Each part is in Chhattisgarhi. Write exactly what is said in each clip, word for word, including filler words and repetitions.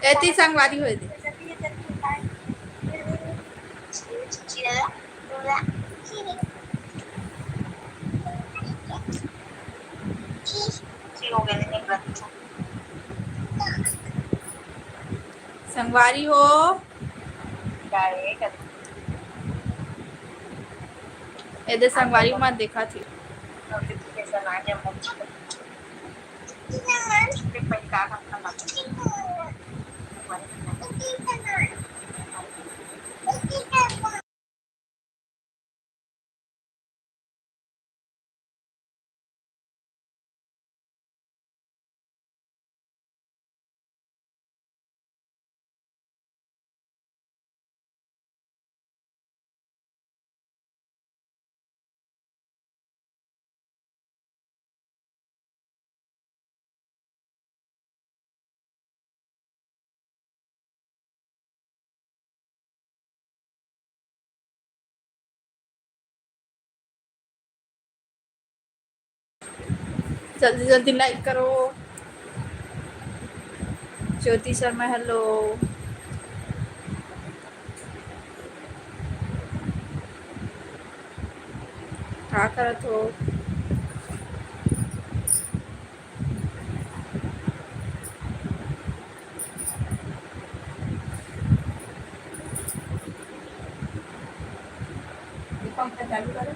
एती संगवारी होए दे। संगवारी हो। एदे संगवारी मन देखत हे। जल्दी जल्दी लाइक करो। ज्योति शर्मा, हेलो। का करत हो? ये पंखा चालू करो।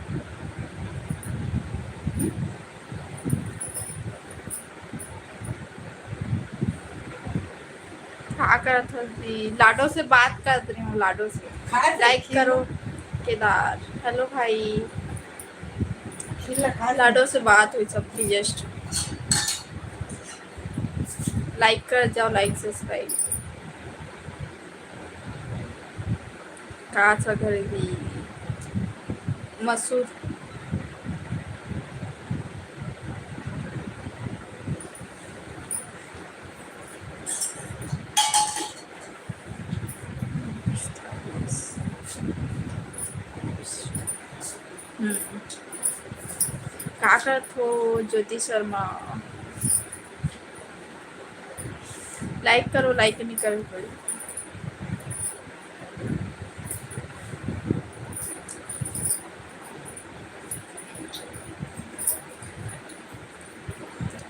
का करत हो जी? लाडो से बात करत रही हूँ, लाडो से। लाइक करो। केदार, हेलो भाई। लाडो से बात हुई सबकी, just लाइक कर जाओ, लाइक सब्सक्राइब। का अच्छा करेगी मसूर। हम्म। का करत हो ज्योति शर्मा? लाइक करो, लाइक नहीं करो कोई।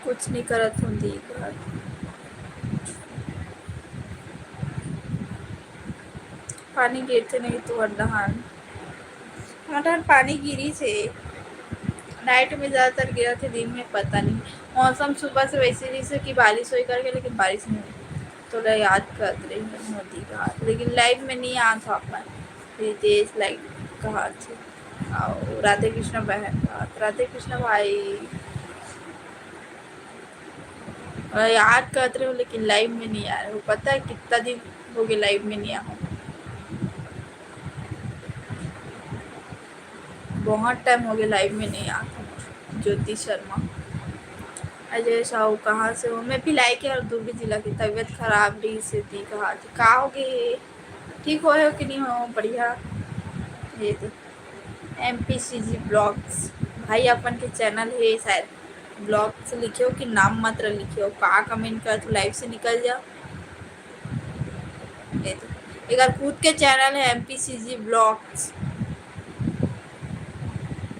कुछ नहीं करत हों दीदी घर। पानी गिरथे नहीं तो अंडा हान। हमर डहर पानी गिरिस हे, नाइट में ज़्यादातर गिरत हे, दिन में पता नहीं। मौसम सुबह से वैसे जैसे कि बारिश होई करके, लेकिन बारिश नहीं हुई। तोला याद करत रही मोदी का, लेकिन लाइव में नहीं आत हो अपन। रितेश लाइव कहा थे, और राधे कृष्णा बहन का, राधे कृष्णा भाई। और याद करत रहे हो, लेकिन लाइव में नहीं आ रहे हो। पता है कितना दिन हो गए लाइव में नहीं आया हूँ। बहुत टाइम हो गया लाइव में नहीं आता। ज्योति शर्मा, अजय साहू, कहाँ से हो? मैं भिलाई के हर दुर्ग जिला की। तबीयत खराब रही से दी कहा थी। का हो गए? ठीक हो, हो कि नहीं हो? बढ़िया। ये दे, एम पी सी जी ब्लॉग्स, भाई अपन के चैनल है शायद, ब्लॉग्स लिखे हो कि नाम मात्र लिखे हो? का कमेंट कर, तू लाइव से निकल जा। ये दे, एक खुद के चैनल है एम पी सी जी ब्लॉग्स,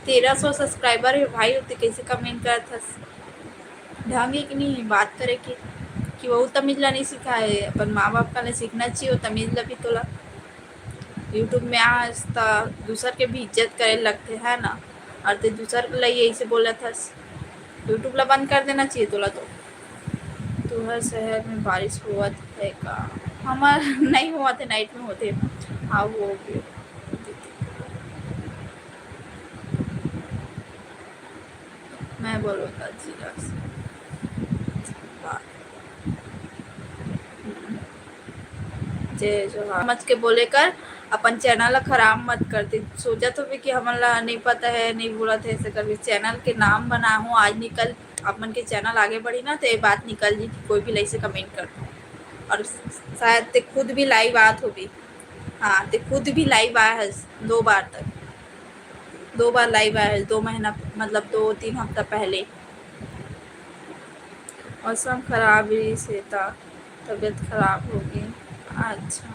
तेरह सौ सब्सक्राइबर है भाई, होते कैसे कमेंट करत हस? ढंग एक नहीं बात करे के, कि वो तमीज ला नहीं सिखाए, अपन माँ बाप का ले सीखना चाहिए वो तमीज ला भी तोला। YouTube में आज त दूसर के भी इज्जत करे लगथे, है ना? और ते दूसर ला ही ऐसे बोलत हस, YouTube ला बंद कर देना चाहिए तोला तो। तुहर शहर में बारिश होवत है का? हमार नहीं होवत है, नाइट में होते। हाँ, वो भी। मैं बोलूँगा जीरा से। वाह। जय जोहार। समझ के बोले कर, अपन चैनल ला खराब मत कर दे। सोचत होबे कि हमन ला नहीं पता है, नहीं बोलत है, ऐसे करके चैनल के नाम बनाए हो, आज निकल अपन के चैनल आगे बढ़ी ना, तो ये बात निकल जी कि कोई भी ऐसे कमेंट कर दो। और शायद ते खुद भी लाइव आत होबे। हाँ, ते खुद भी लाइव आया है दो बार तक, दो बार लाइव आया है, दो महीना, मतलब दो तीन हफ्ता पहले। मौसम खराब रहिस हे त, त तबीयत खराब हो गई। अच्छा।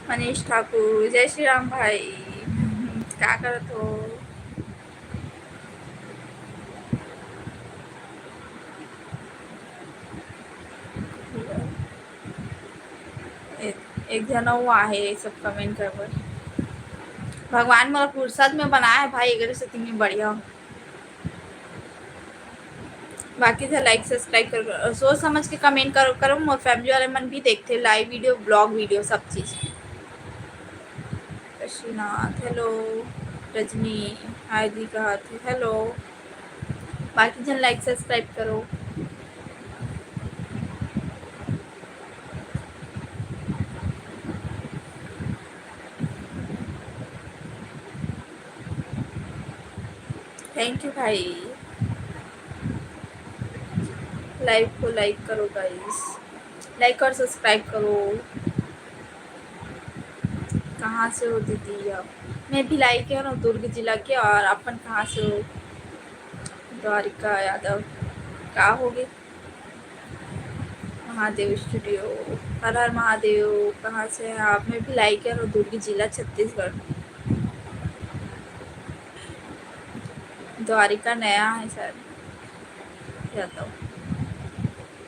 मनीष ठाकुर, जय श्री राम भाई, का करत हो? ए-, एक झन अउ आहे, ये सब comment करे बर। भगवान मोला फुर्सत में बनाए हे भाई, एकरे सेती मैं बढ़िया हूँ। बाकी से like subscribe करो, सोच समझ के comment करो, करो। मोर family वाले मन भी देखथे live video, vlog video, सब चीज। काशीनाथ, hello। रजनी, hi जी, कहा थे, hello। बाकी झन like subscribe करो। Thank you भाई। Live को like करो guys, like और subscribe करो। कहाँ से हो दीदी आप? मैं भिलाई के हूँ, दुर्ग जिला के। और अपन कहाँ से हो? द्वारिका यादव, का होगे? महादेव studio, हर हर महादेव। कहाँ से हैं आप? मैं भिलाई के हूँ, दुर्ग जिला, छत्तीसगढ़। द्वारिका नया है शायद यादव।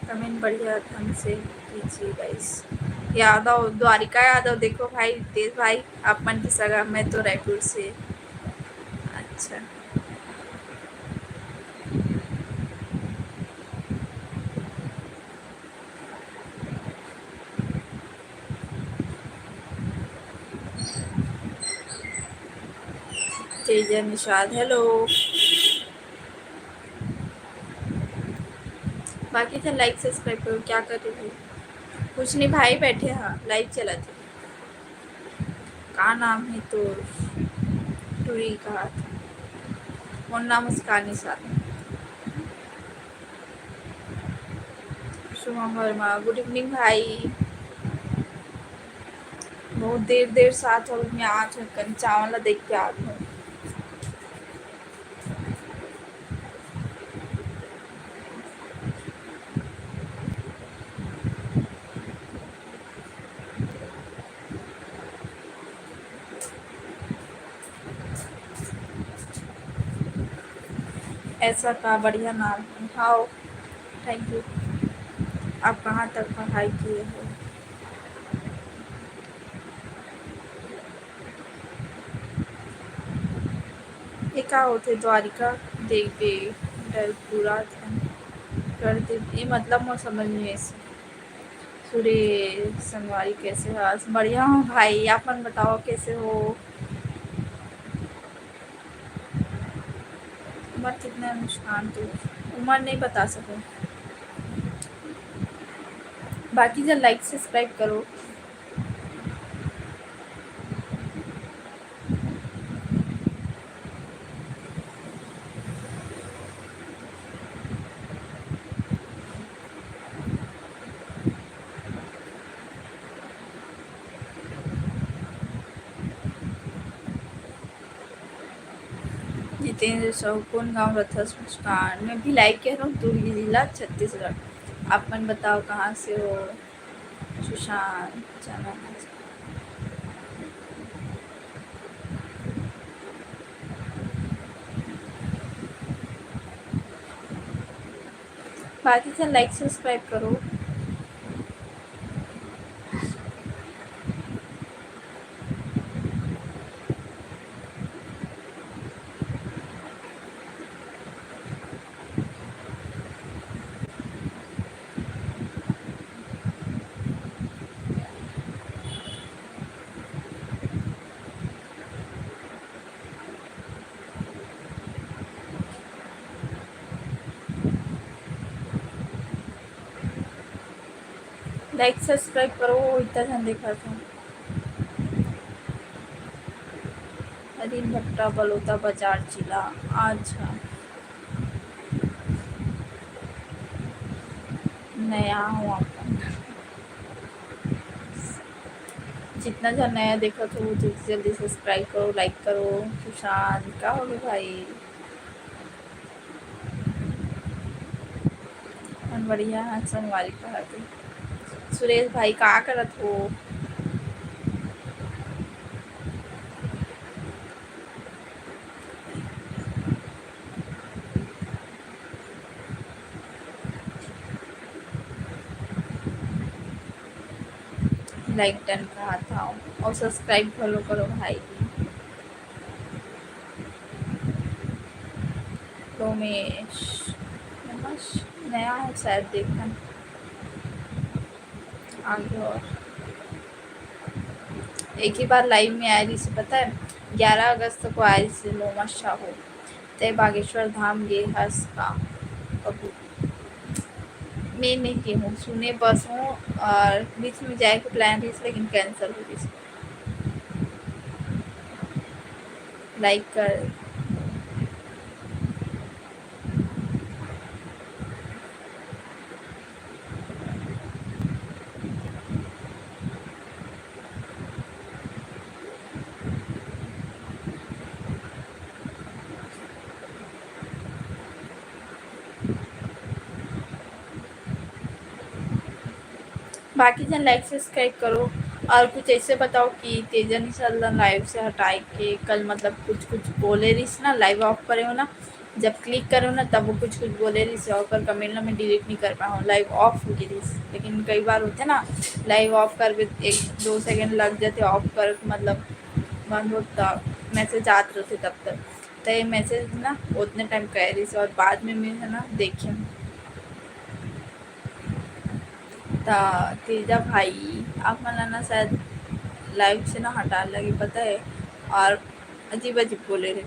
Comment बढ़िया ढंग से कीजिए guys। यादव, द्वारिका यादव, देखो भाई, तेज भाई, आप मन के सगा, मैं तो रायपुर से। अच्छा। तेजा निषाद, hello। बाकी तो like subscribe करो, क्या कर रहे हो? कुछ नहीं भाई, बैठे हैं, live चला थे। का नाम है तो टूरी का? मोर नाम मुस्कान निषाद। शुभम वर्मा, good evening भाई। बहुत देर देर साथ हो, मैं आज कन चावल ला देख के आत हूँ। ऐसा का बढ़िया नाम है। हाँ, thank you। आप कहाँ तक पढ़ाई किए हो? ये का होथे? द्वारिका देवी डर पूरा कर दे, ये मतलब मोर समझ में ऐसे। सुरेश संगवारी, कैसे हो? आज बढ़िया हूँ भाई, आप मन बताओ, कैसे हो? उम्र कितना है मुस्कान? तो उम्र नहीं बता सकूँ। बाकी जन like subscribe करो। जितेंद्र साहू, कोन गांव रथस मुस्कान? मैं भिलाई के हूँ, दुर्ग जिला, छत्तीसगढ़। आप मन बताओ, कहाँ से हो? सुशांत, चंदन। बाकी से like subscribe करो। Like subscribe करो, इतना झन देखत हो। अनिल भट्टा, बलौदा बाजार जिला। अच्छा, नया हूँ अपन। जितना झन नया देखत हो, जल्दी जल्दी subscribe करो, like करो। सुशांत, का होगे भाई? मन बढ़िया है, संगवारी कहा के। सुरेश भाई, का करत हो? Like done कहा था और subscribe follow करो भाई। रोमेश, नमस-, नया है शायद, देखा आगे। और एक ही बार live में आए रहिस, पता है, ग्यारह अगस्त को आए रहिस मोमा साहू। तय बागेश्वर धाम गे हस का? कभू मैं नहीं गे हूँ, सुने बस हूँ। और बीच में जाए के plan रहिस, लेकिन cancel हो गइस। Like कर। बाकी जन like subscribe करो और कुछ ऐसे बताओ कि तेजा निषाद ला live से हटाए के कल, मतलब, कुछ कुछ बोले रहिस ना, live off करे हो ना, जब click करे हो ना, तब वो कुछ कुछ बोले रहिस, ओकर comment ला मैं delete नहीं कर पाए हूँ, live off हो गे रहिस। लेकिन कई बार होथे ना, live off करबे, एक दो second लग जाथे off कर, मतलब, बंद होत, message आत रहिथे तब तक। त ये message ना उतने time करे रहिस और बाद में मैं, है ना, देखे हूँ। त तेजा भाई, आप मन ला ना शायद live से ना हटा लगे, पता है, और अजीब अजीब बोले रहे।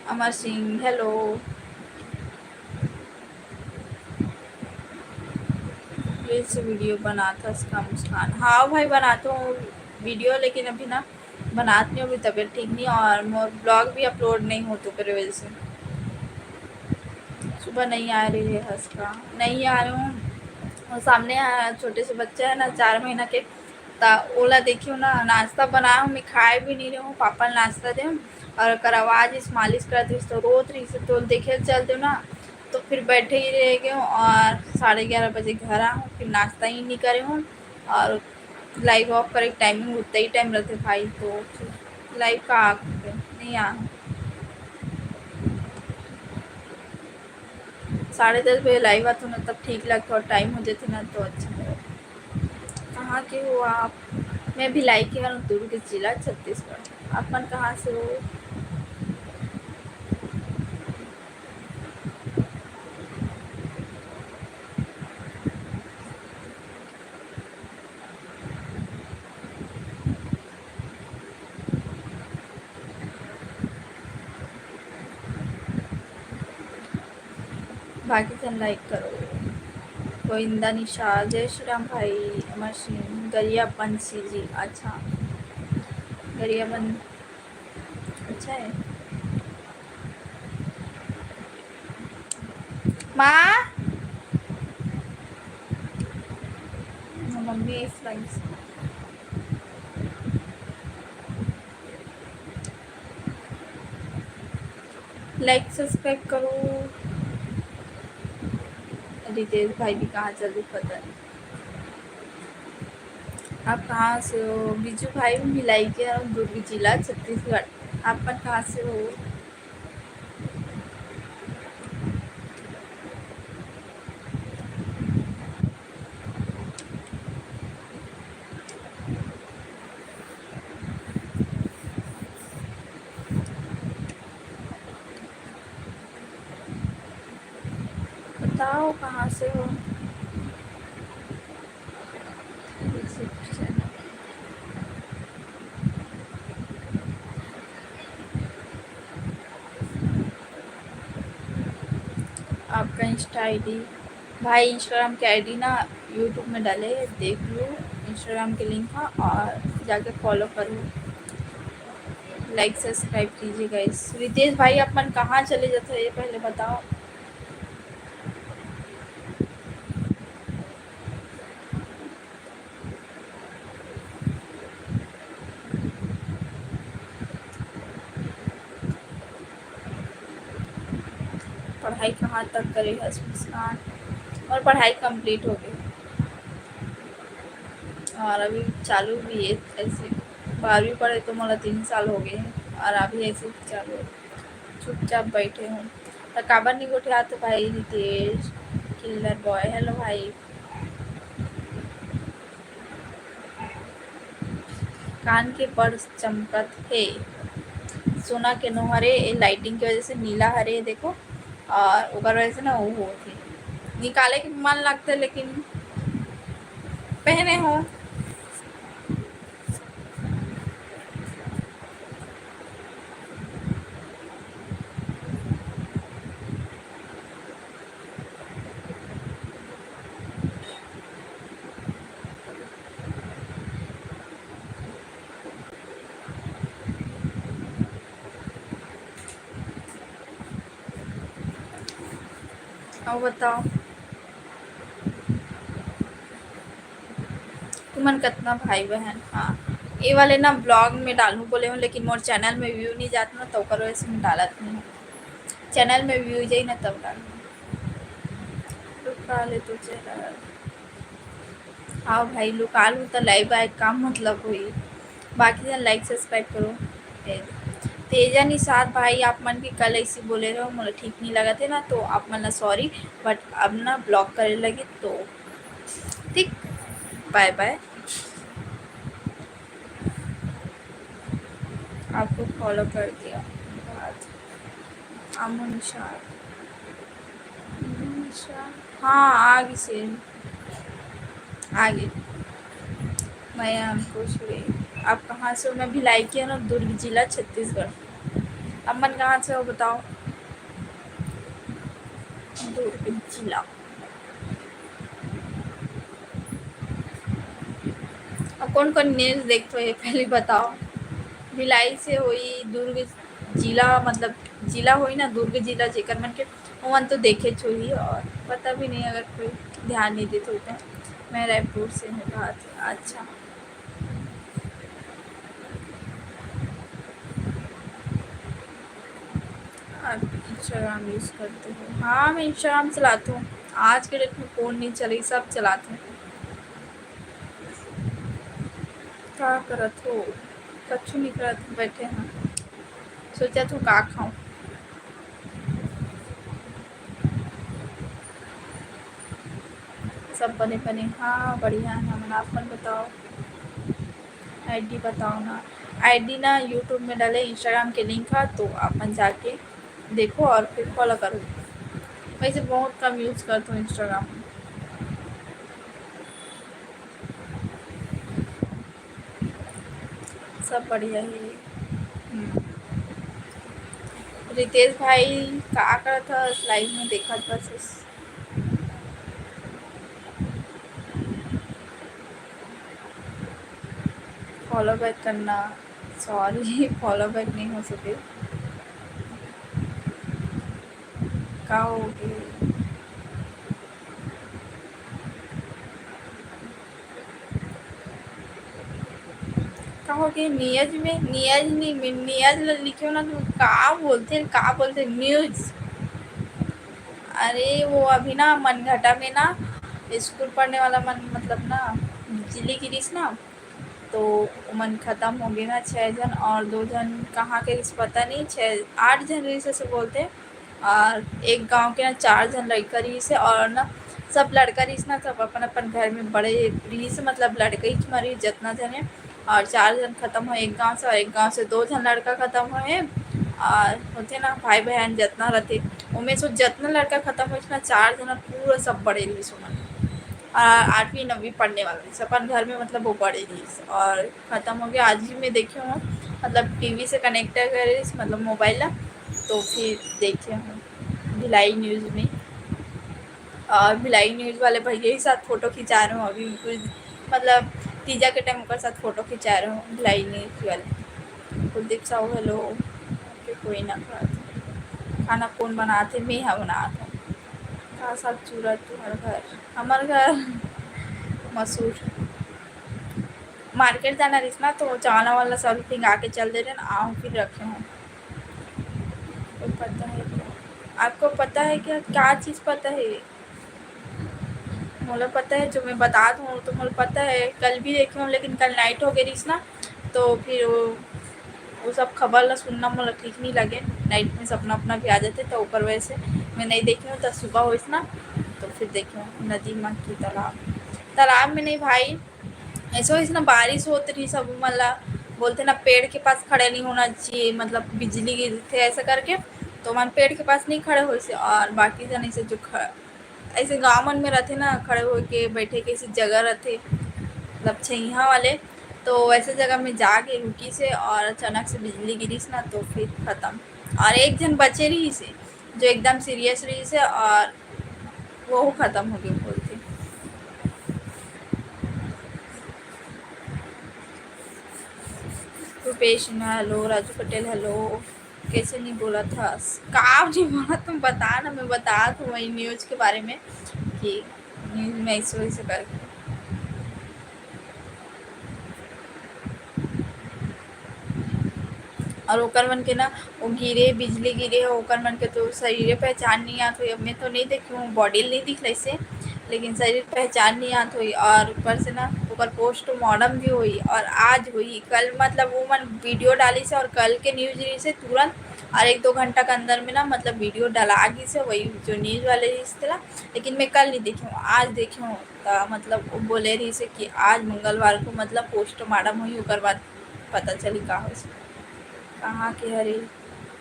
अमर सिंह, hello। फिर से video बनात हस का मुस्कान? हाँ भाई, बनात हूँ video, लेकिन अभी ना बनात नहीं हूँ, अभी तबीयत ठीक नहीं, और मोर vlog भी upload नहीं होत ओकरे वजह से। सुबह नहीं आ रही है हंस का, नहीं आ रही हूँ। और सामने, आ, छोटे से बच्चा है ना, चार महीना के, त ओला देखियो ना, नाश्ता बनाए हूँ, मैं खाए भी नहीं रही हूँ, पापा ला नाश्ता दे हूँ, और ओकर आवाज इस मालिश करत रहिस, तो रोत रहिस, तो देखे चल दे ना, तो फिर बैठे ही रह गए हूँ, और साढ़े ग्यारह बजे घर आ हूँ, फिर नाश्ता ही नहीं करे हूँ, और live off करे के timing उतना ही time रहते भाई, तो live का आ करके नहीं आ। साढ़े दस बजे live आते ना, तब ठीक लगता, और time हो जाते ना, तो अच्छा है। कहाँ के हो आप? मैं भिलाई के हूँ, दुर्ग जिला, छत्तीसगढ़। आप मन कहाँ से हो? बाकी जन like करो। गोविंदा निशा, जय श्री राम भाई, अमर सिंह, गरिया बंसी जी, अच्छा, गरिया बन-, अच्छा है। माँ, मम्मी इस लाइन से। Like subscribe करो। रितेश भाई भी कहाँ चल रहे पता नहीं। आप कहाँ से हो? बिजू भाई भी भिलाई के हो, दुर्ग जिला, छत्तीसगढ़। आप मन कहाँ से हो? बताओ कहाँ से हो? आपका Insta ID? भाई, Instagram के ID ना YouTube में डाले, देख लो Instagram के link का और जाके follow करो, like subscribe कीजिए guys। रितेश भाई, आप मन कहाँ चले जाते हो, ये पहले बताओ। पढ़ाई कहाँ तक करे हस मुस्कान? मोर पढ़ाई complete हो गई और अभी चालू भी है। ऐसे बारहवीं पढ़े तो मोला तीन साल हो गए हैं और अभी ऐसे ही चालू है। चुपचाप बैठे हूँ। तो काबर नहीं गोठियात भाई रितेश, killer boy? Hello भाई। कान के बड़ चमकत हे। सोना के नो हरे, ए lighting के वजह से नीला हरे, देखो, और ओकर वजह से ना वो होत हे। निकाले के मन लगथे, लेकिन पहने हो। अउ बताओ, तुमन कतना भाई बहन? हाँ, ये वाले ना vlog में डालूँ बोले हूँ, लेकिन मोर channel में view नहीं जात ना, तो ओकर वजह से मैं डालत नहीं हूँ। Channel में view जाई ना, तब डालूँ। रुका ले तो चेहरा। हाँ भाई, लुका लूँ त live आए का मतलब होई? बाकी जन like subscribe करो। ते-, तेजा निषाद भाई, आप मन भी कल ऐसी बोले रहो, मोला ठीक नहीं लगत है ना, तो आप मन ला sorry, but अब ना block करे लगी तो ठीक, bye bye। आपको follow कर दिया। धन्यवाद। अमन शाह। अमन शाह। हाँ, आ गई same। आ गई। मैं अंकुश रे। आप कहाँ से हो? मैं भिलाई की हूँ ना, दुर्ग जिला, छत्तीसगढ़। आप मन कहाँ से हो बताओ? दुर्ग जिला। अब कौन-कौन news देखते हो, ये पहले बताओ। भिलाई से होई, दुर्ग जिला, मतलब जिला होई ना, दुर्ग जिला, जेकर मन के, ओमन तो देखे होही, और पता भी नहीं अगर कोई ध्यान नहीं देते होते। मैं रायपुर से हूँ, बात, अच्छा। आप Instagram use करते हो? हाँ, मैं Instagram चलाती हूँ। आज के date में कौन नहीं चले, सब चलाते हैं। का करत हो? कछु नहीं करत, बैठे हैं। सोचत हूँ का खाऊं। सब बने बने। हाँ, बढ़िया है हमन। आप मन बताओ, ID बताओ ना। ID ना YouTube में डाले, Instagram के link है, तो आप मन जाके देखो और फिर follow करो। वैसे बहुत कम use करती हूँ Instagram। सब बढ़िया ही। हम्म। रितेश भाई, का करत हस? Live में देखत बस। Follow back करना, sorry, follow back नहीं हो सके। का हो गए? का हो गए? नियज में, नियज नहीं, नियज ल लिखे हो ना, तो का बोलते हैं, का बोलते हैं? News। अरे, वो अभी ना मनघटा में ना school पढ़ने वाला मन, मतलब ना बिजली गिरिस ना, तो ओमन खतम हो गए ना, छः जन, और दो जन कहाँ के रहिस पता नहीं, छः आठ जन रहिस ऐसे बोलते। और एक गांव के ना चार जन लड़का रहिस हे, और ना सब लड़का रहिस ना, सब अपन अपन घर में बड़े रहिस, मतलब लड़का ही मरिस जितना जन है, और चार जन खतम हो एक गांव से, और एक गांव से दो जन लड़का खतम हो है, और होते ना भाई बहन जितना रहते, ओमे से जितना लड़का खतम होइस ना, चार जन पूरा सब बड़े रहिस ओमन, और आठवीं नवीं पढ़ने वाला रहिस, अपन घर में मतलब वो बड़े रहिस, और खतम हो गया। आज ही मैं देखे हूँ, मतलब टीवी से connect करे, मतलब मोबाइल ला, तो फिर देखे हूँ भिलाई न्यूज में। और भिलाई न्यूज वाले भैया ही साथ फोटो खिंचा रहे हूँ अभी, कुछ मतलब तीजा के टाइम ओकर साथ फोटो खिंचा रहे हूँ भिलाई न्यूज वाले। कुलदीप साहू, हेलो। ओके, कोई ना खात। खाना कौन बनात हे? मैं हा बनात हूँ। का साग चूरा तुहर घर? हमर घर मसूर। मार्केट जाना रहिस ना, तो चावल वाला सब भिंगा के चल दे रहे ना, आहूँ फिर रखे हूँ। कोई पता है तो। आपको पता है क्या? क्या चीज़ पता है? मोला पता है, जो मैं बतात हूँ, तो मोला पता है। कल भी देखे हूँ, लेकिन कल night हो गए रहीस ना, तो फिर वो, वो सब खबर ला सुनना मोला ठीक नहीं लगे। Night में सपना अपना भी आ जाते, तो ऊपर वैसे मैं नहीं देखे हूँ, तो सुबह होइस ना, तो फिर देखे हूँ नदी में कि तालाब, तालाब में नहीं भाई, ऐसे होइस ना, बारिश होत रहीस, सब मन ला बोलते ना, पेड़ के पास खड़े नहीं होना चाहिए, मतलब बिजली गिरते ऐसा करके, तो मन पेड़ के पास नहीं खड़े होइस। और बाकी जन ऐसे जो ख-, ऐसे गाँव मन में रहते ना, खड़े होके बैठे के ऐसे जगह रहते, मतलब छइहाँ वाले, तो वैसे जगह में जाके रुकीस हे और अचानक से बिजली गिरीस ना, तो फिर खतम। और एक झन बचे रहीस हे, जो एकदम serious रहीस हे और वो खतम हो गए बोलते। रुपेश सिन्हा, hello। राजू पटेल, hello। कैसे नहीं बोला था? का नहीं बोला, तुम बता ना, मैं बता दूँ वही news के बारे में कि news में ऐसे वैसे करके। और ओकर मन के ना, वो गिरे, बिजली गिरे, ओकर मन के तो शरीरे पहचान नहीं आत होई। अब मैं तो नहीं देखे हूँ, body नहीं दिखलाइस हे, लेकिन शरीर पहचान नहीं आत होई। और ऊपर से ना, ओकर postmortem भी होई, और आज होई, कल, मतलब वो मन video डालिस हे, और कल के news रहीस हे तुरंत, और एक दो घंटा के अंदर में ना, मतलब video डला गिस हे, वही जो news वाले रहीस हे तेला। लेकिन मैं कल नहीं देखे हूँ, आज देखे हूँ। त मतलब वो बोले रहीस हे कि आज मंगलवार को मतलब postmortem होई, ओकर बाद पता चली का होइस। कहाँ के हरे?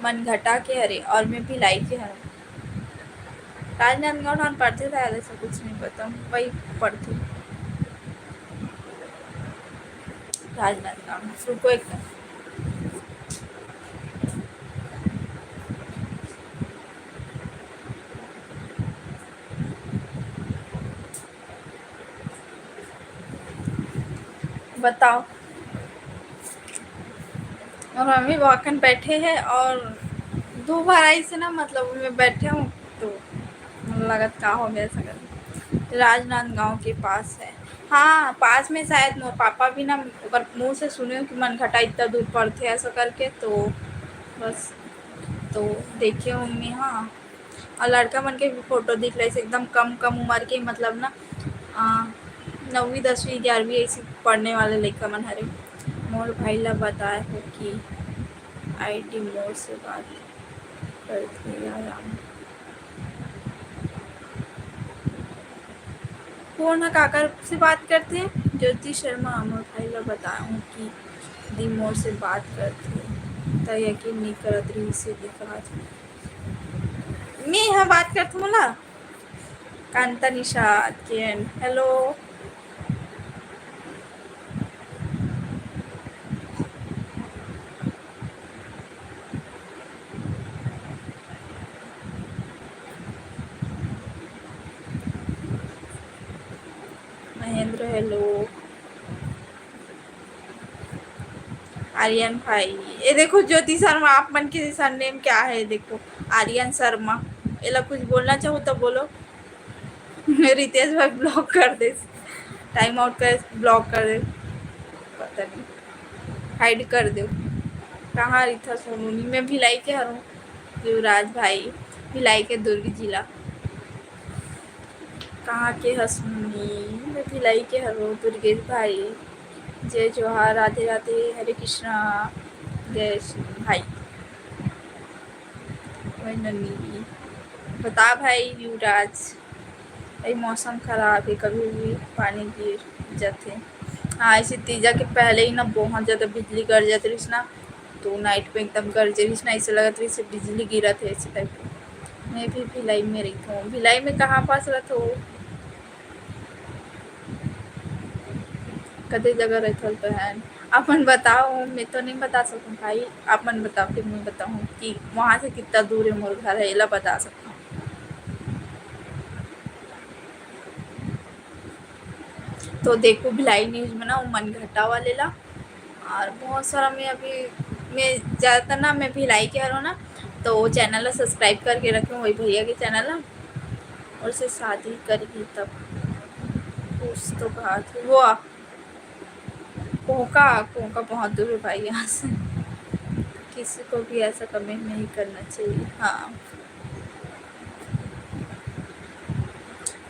मनघटा के हरे, और मैं भिलाई के हरौं। राजनांदगांव डाहर पड़थे शायद, ऐसा कुछ नहीं पता, वही पड़थे। राजनांदगांव, रुको एक बताओ। और मम्मी बाखन बैठे हैं और दो बार आई से ना, मतलब मैं बैठे हूँ तो लगत का हो गया सगन। राजनांदगांव के पास है। हाँ, पास में शायद मोर पापा भी ना, ओकर मुँह से सुने हूँ कि मनघटा इतना दूर पड़थे ऐसा करके, तो बस, तो देखे हूँ मम्मी। हाँ, और लड़का मन के भी फोटो दिखलाइस, एकदम कम, कम उम्र के, मतलब ना, आ, नौवीं, दसवीं, ग्यारहवीं ऐसे पढ़ने वाले लइका मन हरे। मोर भाई ला बताए हो कि आईडी मोर से बात करथे या राम? कौन है, काकर से बात करथे? ज्योति शर्मा, मोर भाई ला बताए हो कि दी मोर से बात करथे, त यकीन नहीं करत रहीस हे, दिखा मैं ह बात करत मोला। कांता निषाद के and hello. Mahendra hello. Aryan भाई, ये देखो ज्योति शर्मा, आप मन के surname क्या है? देखो, आर्यन शर्मा। एला कुछ बोलना चाहो तो बोलो। रितेश भाई block कर दे, time out कर, block कर दे, पता नहीं, hide कर दे। कहाँ रिथा सोनू? मैं भिलाई के हरौं। युवराज भाई, भिलाई के दुर्ग जिला। कहाँ के हस मुनी? मैं भिलाई के हरौं, दुर्गेश भाई। जय जोहार, राधे राधे, हरे कृष्णा, जय श्री भाई। वही नंदिनी। बता भाई युवराज, भाई मौसम खराब है, कभी भी पानी गिर जाते। हाँ, ऐसे तीजा के पहले ही ना बहुत ज़्यादा बिजली गरजत रहिस ना, तो night में एकदम गरजे रहिस ना, ऐसे लगत रहिस बिजली गिरत है, ऐसे type के। मैं भी भिलाई में रहिथौं। भिलाई में कहाँ पास रहिथो? कते जगह रहिथो बहन? आप मन बताओ, मैं तो नहीं बता सकूँ भाई, आप मन बताओ, फिर मैं बताऊँ कि वहाँ से कितना दूर है मोर घर है, एला बता सकूँ। तो देखो भिलाई news में ना, वो मनघटा वाले ला, और बहुत सारा मैं अभी, मैं ज़्यादातर ना, मैं भिलाई के हरौं ना, तो वो channel ला subscribe करके रखे हूँ, वही भैया के channel ला। और से शादी करही तब कुछ तो कहा थी वो। कोंका, कोंका बहुत दूर है भाई यहाँ से। किसी को भी ऐसा comment नहीं करना चाहिए। हाँ,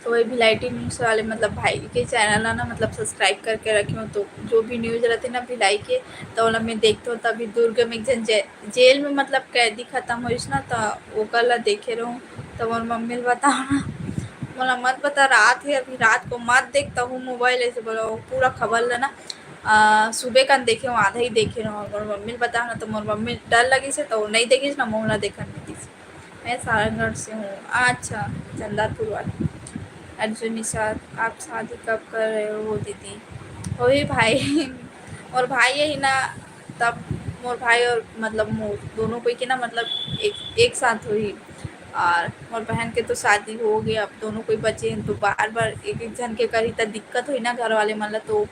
तो वही भिलाई टी न्यूज़ वाले, मतलब, भाई के चैनल ला ना, मतलब, सब्सक्राइब करके रखे हो, तो जो भी न्यूज़ रहते ना भिलाई के, तो ओला मैं देखते हो। तभी दुर्ग में एक जन जे-, जेल में, मतलब, कैदी खत्म होइस ना, तो ओकर ला देखे रहूँ। तो मोर मम्मी ल बताओ ना, मोला मत बता, रात है, अभी रात को मत देखता हूँ मोबाइल, ऐसे बोला। वो पूरा खबर ला ना, आ, सुबह कन देखे हूँ, आधा ही देखे रहूँ। मोर मम्मी ल बताओ ना, तो मोर मम्मी ल डर लगिस हे, तो वो नहीं देखिस ना, मोला देखन नहीं दिस। मैं सारंगढ़ से हूँ। अच्छा, चंदापुर वाली। अर्जुन निषाद, आप शादी कब कर रहे हो दीदी? वही भाई, मोर भाई यही ना, तब मोर भाई और, मतलब, मोर दोनों कोई के ना, मतलब, एक, एक साथ हुई। और मोर बहन के तो शादी हो गया, अब दोनों कोई बचे हैं, तो बार-बार एक-एक झन के करही त दिक्कत होई ना घर वाले मन ला, तो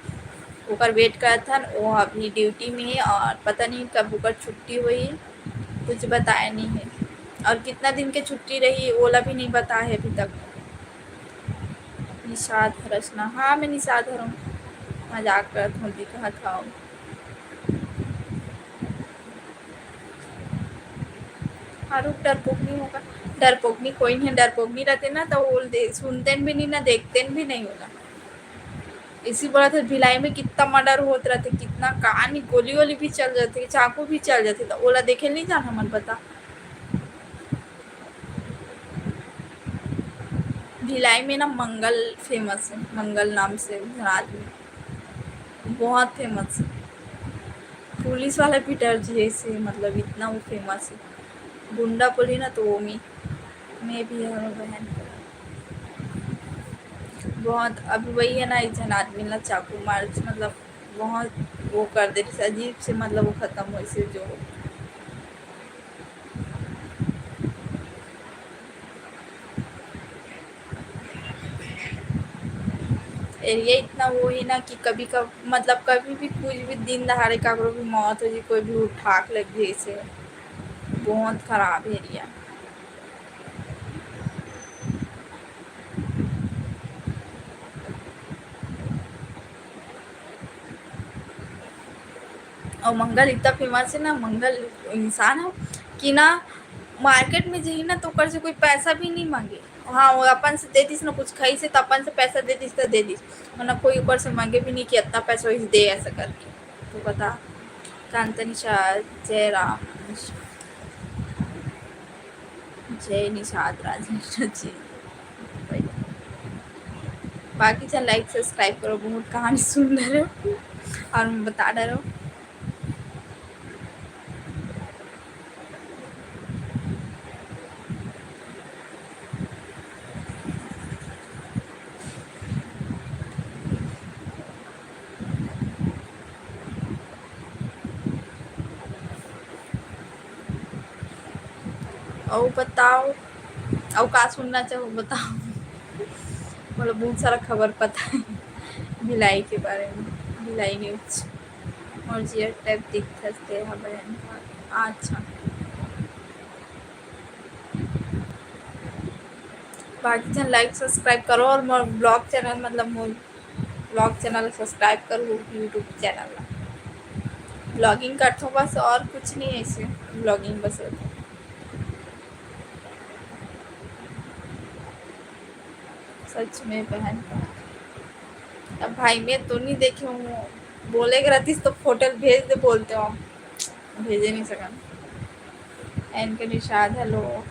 ओकर वेट करत हन। वो अभी ड्यूटी में हे और पता नहीं कब ओकर छुट्टी होही, कुछ बताए नहीं है। और कितना दिन के छुट्टी रही, ओला भी नहीं बताए है अभी तक। निषाद हरस ना, हाँ, मैं निषाद हरऊँ, मजाक करत हूँ, दिखत हव। फारूक डरपोकनी होगा, डरपोकनी कोई नहीं, डरपोकनी रहते ना तो वो दे-, सुनते भी नहीं ना, देखते भी नहीं होला। इसी बोला था भिलाई में कितना मर्डर होत रहते, कितना कहानी, गोली वोली भी चल जाते, चाकू भी चल जाते, तो ओला देखे नहीं जाना मन बता। भिलाई में ना मंगल फेमस है, मंगल नाम से आदमी बहुत फेमस है। पुलिस वाला भी डर जइसे, मतलब, इतना वो फेमस है। गुंडा बोली ना, तो वो में, मैं भी हूँ बहन। बहुत, अभी वही है ना, एक जन आदमी ना चाकू मार, मतलब, बहुत वो कर दे, अजीब से, मतलब, वो खत्म होइसे जो। एरिया इतना वो है ना कि कभी कभ-, मतलब, कभी भी कुछ भी दिन दहाड़े काकरो भी मौत हो जाए, कोई भी उठाक लग जाए, इसे बहुत खराब एरिया। और मंगल इतना फेमस है ना, मंगल इंसान है कि ना, मार्केट में जाही ना, तो ओकर से कोई पैसा भी नहीं मांगे। हाँ, वो अपन से दे दिस ना, कुछ खाई से, तो अपन से पैसा दे दिस, तो दे दिस, वरना कोई ऊपर से मांगे भी नहीं कि इतना पैसा वैसे दे, ऐसा करके। तो बता, कांता निषाद, जय राम, जय निषाद राजेंद्र जी। बाकी चल, लाइक सब्सक्राइब करो, बहुत कहानी सुन रहे हो और मैं बता रहे हो। अउ बताओ, अउ का सुनना चाहो, बताओ। मतलब, बहुत सारा खबर पता है भिलाई के बारे में, भिलाई न्यूज। और जियर टाइप दिखत ते हा बहन। अच्छा, बाकी जन लाइक सब्सक्राइब करो और मोर ब्लॉग चैनल, मतलब, मोर ब्लॉग चैनल सब्सक्राइब करो, यूट्यूब चैनल ला। ब्लॉगिंग करथो बस, और कुछ नहीं है इसे, ब्लॉगिंग बस रहता है। सच में बहन, अब भाई मैं तो नहीं देखे हूँ, बोले के रहतीस तो फोटो भेज दे बोलते हो, भेजे नहीं सकन। एन के निषाद, हेलो।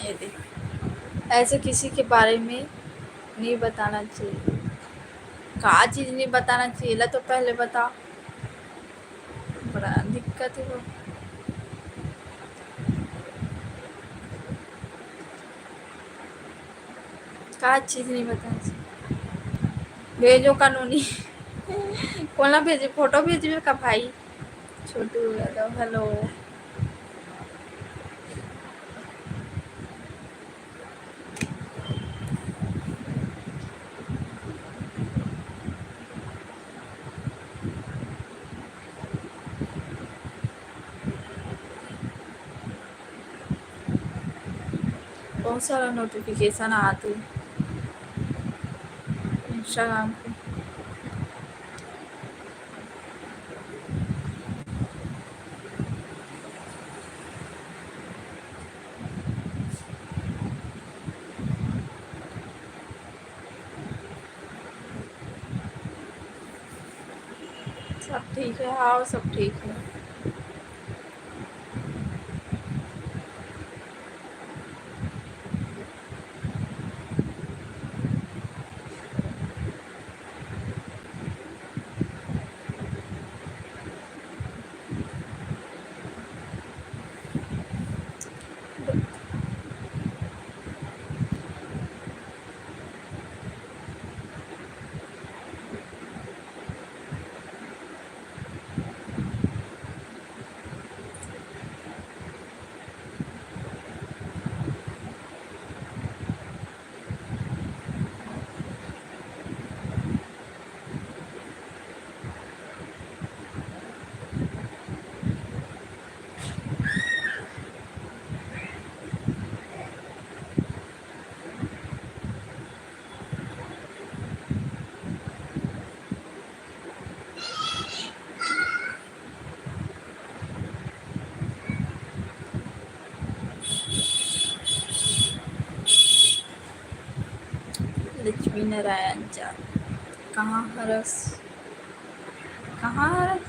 ये देख, ऐसे किसी के बारे में नहीं बताना चाहिए। का चीज नहीं बताना चाहिए, ला तो पहले बता। बड़ा दिक्कत है वो। का चीज नहीं बताना चाहिए। भेजो कानूनी। कोन ला भेजे, फोटो भेजबे का भाई? छोटू यादव, हेलो। बहुत सारा नोटिफिकेशन आते Instagram पे। सब ठीक है? हाँ, सब ठीक है। लक्ष्मी नारायण झा, कहाँ हरस? कहाँ हरस?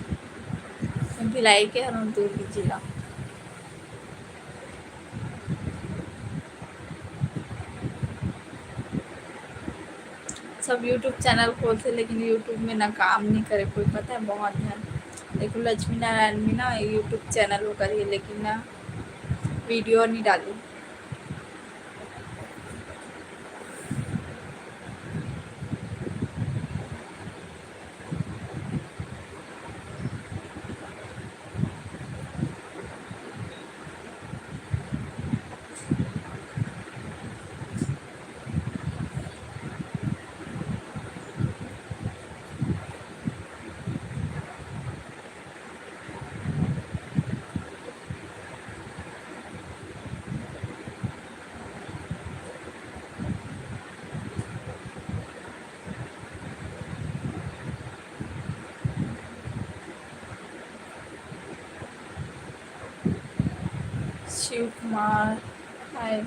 भिलाई के हरन, दूर की जिला। सब YouTube चैनल खोलथे, लेकिन YouTube में ना काम नहीं करे कोई, पता है, बहुत है। देखो, लक्ष्मी नारायण भी ना YouTube चैनल वो करिए, लेकिन ना वीडियो नहीं डाली। शिव कुमार, हाय।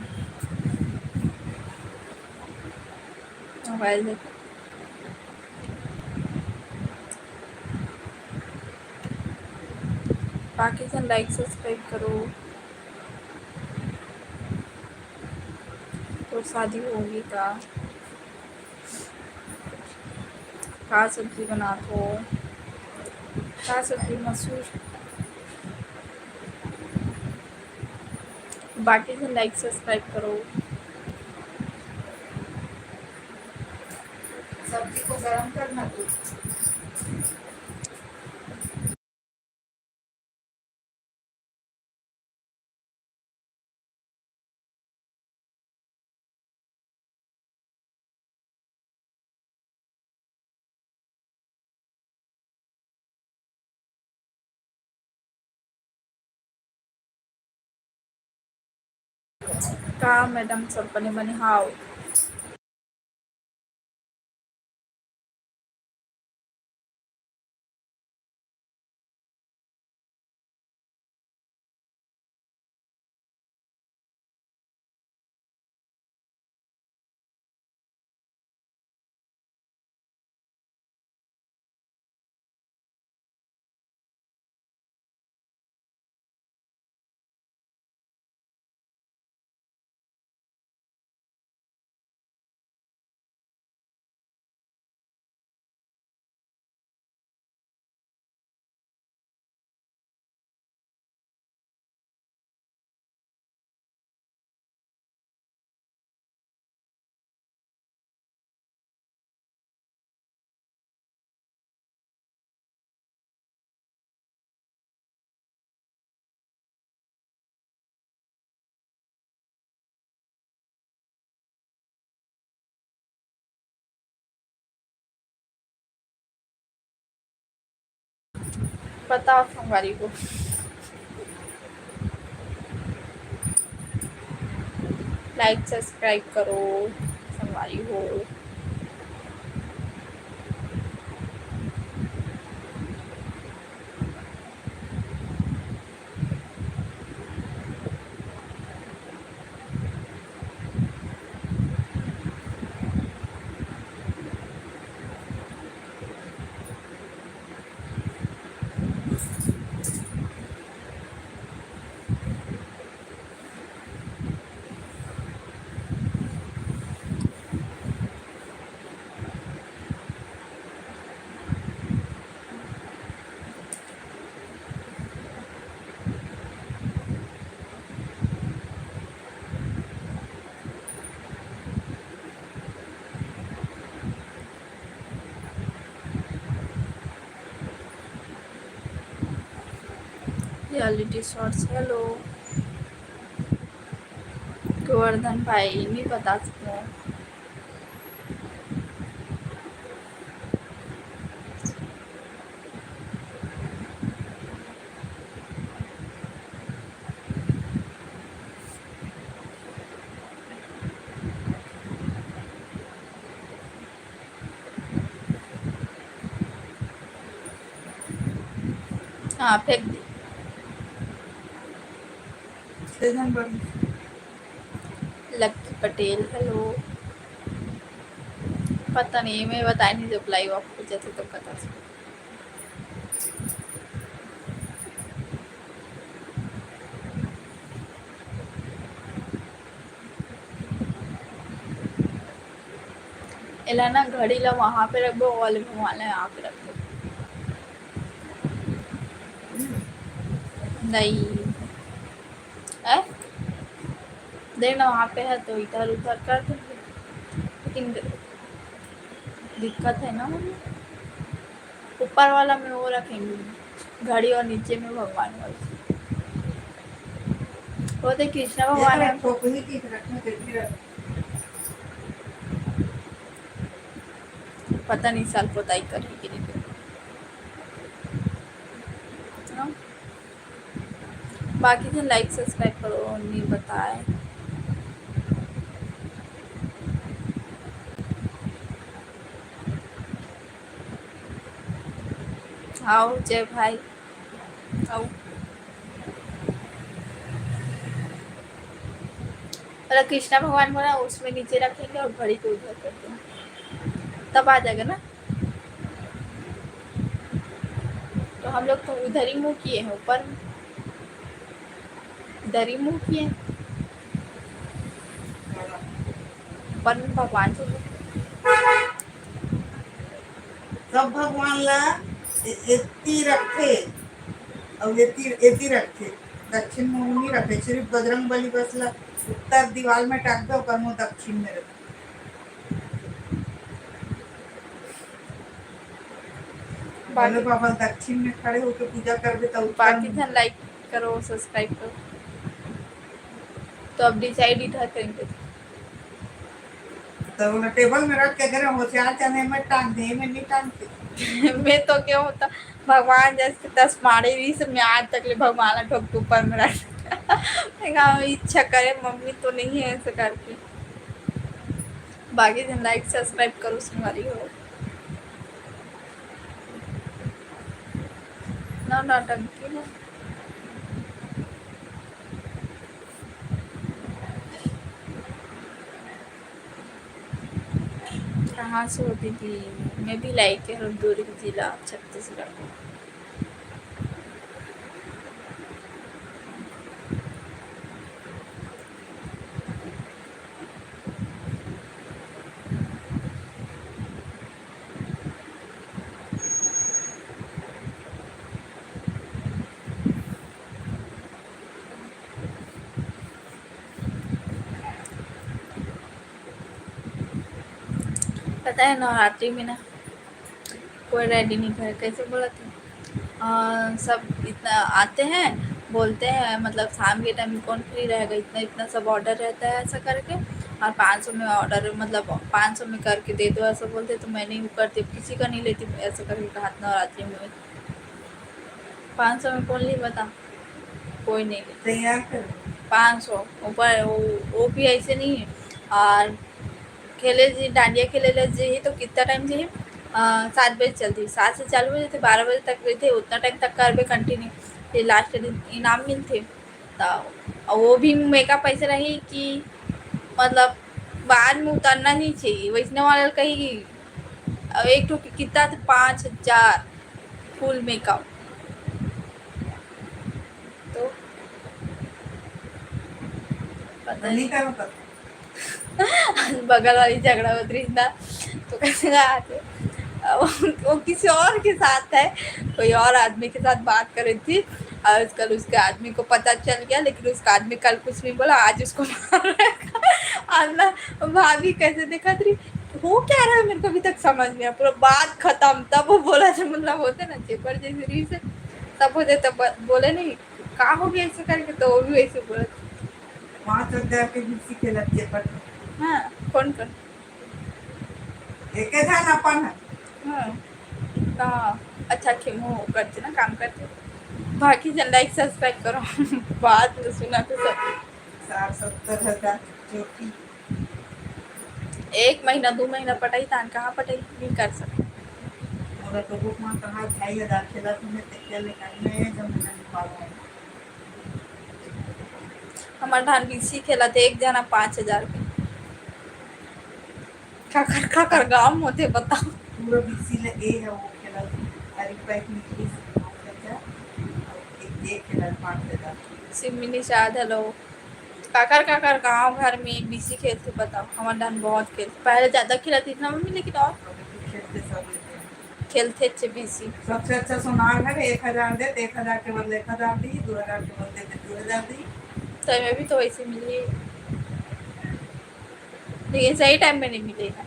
मोबाइल देखो। बाकी जन like subscribe करो। तो शादी होगी का? का सब्जी बनात हो? का सब्जी? मसूर। बाकी से like subscribe करो। सब्जी को गरम करना तू। का मैडम सब बने बने? हाव। बताओ संगवारी हो। Like subscribe करो संगवारी हो। Reality shorts, hello। गोवर्धन भाई, नहीं बता सकूँ। हाँ, फेंक दे। Lucky Patel, hello। पता नहीं, मैं बताया नहीं, जब live off हो जाते तो पता चले। एला ना, घड़ी ला वहाँ पे रखबो, वो वाले भगवान ला यहाँ पे रखबो। नहीं। हैं? देख ना, वहाँ पे है तो इधर उधर कर देंगे, लेकिन दिक्कत है ना, ऊपर वाला में वो रखेंगे घड़ी और नीचे में भगवान वाला। वो तो कृष्णा भगवान है। पता नहीं साल पोताई करही कि नहीं करही। हाँ। बाकी झन like subscribe करो, नहीं बताए। आओ जय भाई, आओ। मतलब कृष्णा भगवान को ना उसमें नीचे रखेंगे और घड़ी को उधर कर देंगे, तब आ जाएगा ना। तो हम लोग तो उधर ही मुँह किए हैं, ऊपर में। इधर ही मुँह किए हैं। ऊपर में भगवान जी। सब भगवान ला ए-, एती रखथे, अउ एती, एती रखथे, दक्षिण में नहीं रखे। सिर्फ बजरंग बली बस ला उत्तर दीवार में टाक दो, ओकर मुँह दक्षिण में रखे। भोले बाबा दक्षिण में खड़े होके पूजा करबे त उत्तर बाकी में। झन like करो, subscribe करो। तो अब decide इधर करेंगे। तो वो टेबल में रख के अगर होशियार चने में टांग दे, में नहीं टांगते। मैं तो क्या होता, भगवान जैसे दस मारे रही से, मैं आज तक ले भगवान ला ठोक के ऊपर में रख। मैं कहा, इच्छा करे, मम्मी तो नहीं है ऐसे करके। बाकी झन like subscribe करो, संगवारी हो। ना, नौटंकी ना। कहाँ से हो दीदी? मैं भी लाइक है दुर्ग जिला, छत्तीसगढ़। पता है, नवरात्रि में ना कोई रेडी नहीं करे, कैसे बोला था? अ, सब इतना आते हैं, बोलते हैं, मतलब, शाम के टाइम में कौन फ्री रहेगा, इतना, इतना सब ऑर्डर रहता है, ऐसा करके। और पाँच सौ में ऑर्डर, मतलब, पाँच सौ में करके दे दो, ऐसा बोलते, तो मैंने वो कर दिया, किसी का नहीं लेती, ऐसा करके कहा था नवरात्रि में। पाँच सौ में कौन ली, बता? कोई नहीं लेता। तैयार कर। पाँच सौ ऊपर, वो, वो भी ऐसे नहीं है। और खेले जी, डांडिया खेले ले जी, तो कितना टाइम जी, अ, सात बजे चलती, सात से चालू हो जाती, बारह बजे तक रहते, उतना टाइम तक करबे कंटिन्यू, फिर लास्ट दिन इनाम मिलते। तो वो भी मेकअप ऐसे रही कि मतलब बाद में उतरना नहीं चाहिए। वैसने वाला कही कि अब एक ठो कितना था, पाँच हजार फुल मेकअप। तो पता नहीं। बगल वाली झगड़ा होत रही ना, तो कैसे कहा थे, वो, वो किसी और के साथ है, कोई और आदमी के साथ बात कर रही थी। और कल उसके आदमी को पता चल गया, लेकिन उसका आदमी कल कुछ नहीं बोला, आज उसको मार रहा है। आज ना भाभी कैसे देखा रही, हो क्या रहा है मेरे को अभी तक समझ नहीं आया। पूरा बात खत्म, तब वो बोला था, मतलब होते ना चेपर जैसे रील से, तब होते तब बोले नहीं, का हो गया ऐसे करके, तो वो भी वैसे बोला। पाँच हजार के बीसी खेलत चेपर। हाँ, कौन कौन? एके झन अपन है। हाँ, इतना अच्छा खेमो करते ना, काम करते। बाकी जन लाइक सब्सक्राइब करो। बात तो सुना तो सब। साठ सत्तर हजार चोटी। एक महीना, दो महीना पटाई, तान कहाँ पटाई? नहीं कर सकते। मोला तो बुक मा कहा ढाई हजार खेला, तुम्हें ते खेल निकाल में जब महीना निकाल है। हमार धान बीसी खेला थे, एक जना पाँच हजार के। काकर, काकर गाँव होते बताओ। पूरा बीसी ले ए है वो खेला, हर एक पैक निकली से वो खेलता, एक, एक खेला पाँच हजार। सिमिनी शायद, हेलो। काकर, काकर गाँव घर में बीसी खेलते बताओ, हमार धान बहुत खेलते। पहले ज्यादा खेलती थी ना मम्मी, लेकिन और खेलते सब लेते हैं। खेलते अच्छे बीसी। सबसे अच्छा सोनार है, एक हजार दे, एक हजार के बदले एक हजार दी, दो हजार के बदले दो हजार दी। तो मैं भी तो वैसे मिली, लेकिन सही टाइम में नहीं मिलेगा।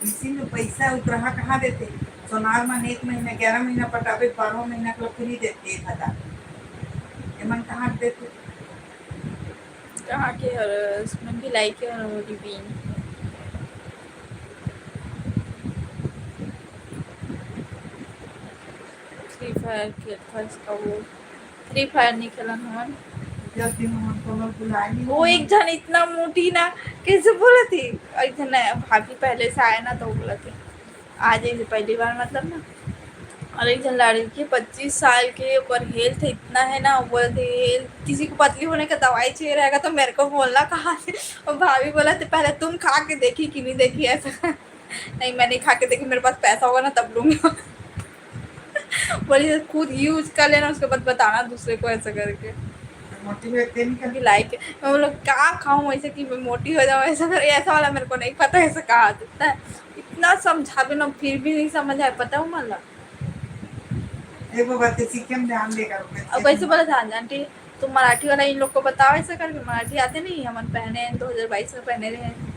इसी में पैसा उतरहा कहाँ देते? सोनार मन एक महीना, ग्यारह महीना पटाबे, बारह महीना के फ्री देते एक हजार। एमन कहाँ देते? कहाँ के हरस? मैं भिलाई के हरव, रिबिन। फ्री फायर खेलथस कबो? फ्री फायर नहीं खेलन हमन। जब दिन हमन कोनो बुलाए नहीं वो हमन। एक जन इतना मोटी ना, कैसे बोलत ही? एक जन भाभी पहले से आए ना, तो बोलत ही, आ जाइए पहली बार, मतलब ना। और एक जन लड़की पच्चीस साल के, ओकर हेल्थ इतना है ना, वो बोलत ही, "हेल्थ, किसी को पतली होने का दवाई चाहिए रहेगा तो मेरे को बोलना।" कहाँ से? और भाभी बोलत ही, "पहले तुम खा के देखी कि नहीं देखी ऐसा।" नहीं, मैं नहीं खा के देखी, मेरे पास पैसा होगा ना तब लूंगी। बोली, "खुद यूज़ कर लेना, उसके बाद बताना दूसरे को," ऐसा करके। मोटी होते नहीं कर। अभी लाइक है। मैं बोला, "क्या खाऊं ऐसे कि मैं मोटी हो जाऊं?" ऐसा कर, ऐसा वाला मेरे को नहीं पता, ऐसा कहा था। इतना, इतना समझावे ना, फिर भी नहीं समझ आए, पता हो मला। ए बाबा, ते सीखे में ध्यान देगा, रुपये अब कैसे बोला था, आंटी, तुम मराठी वाला इन लोग को बताओ, ऐसा करके। मराठी आते नहीं, हमन पहने हैं, दो हज़ार बाईस में पहने रहे हैं।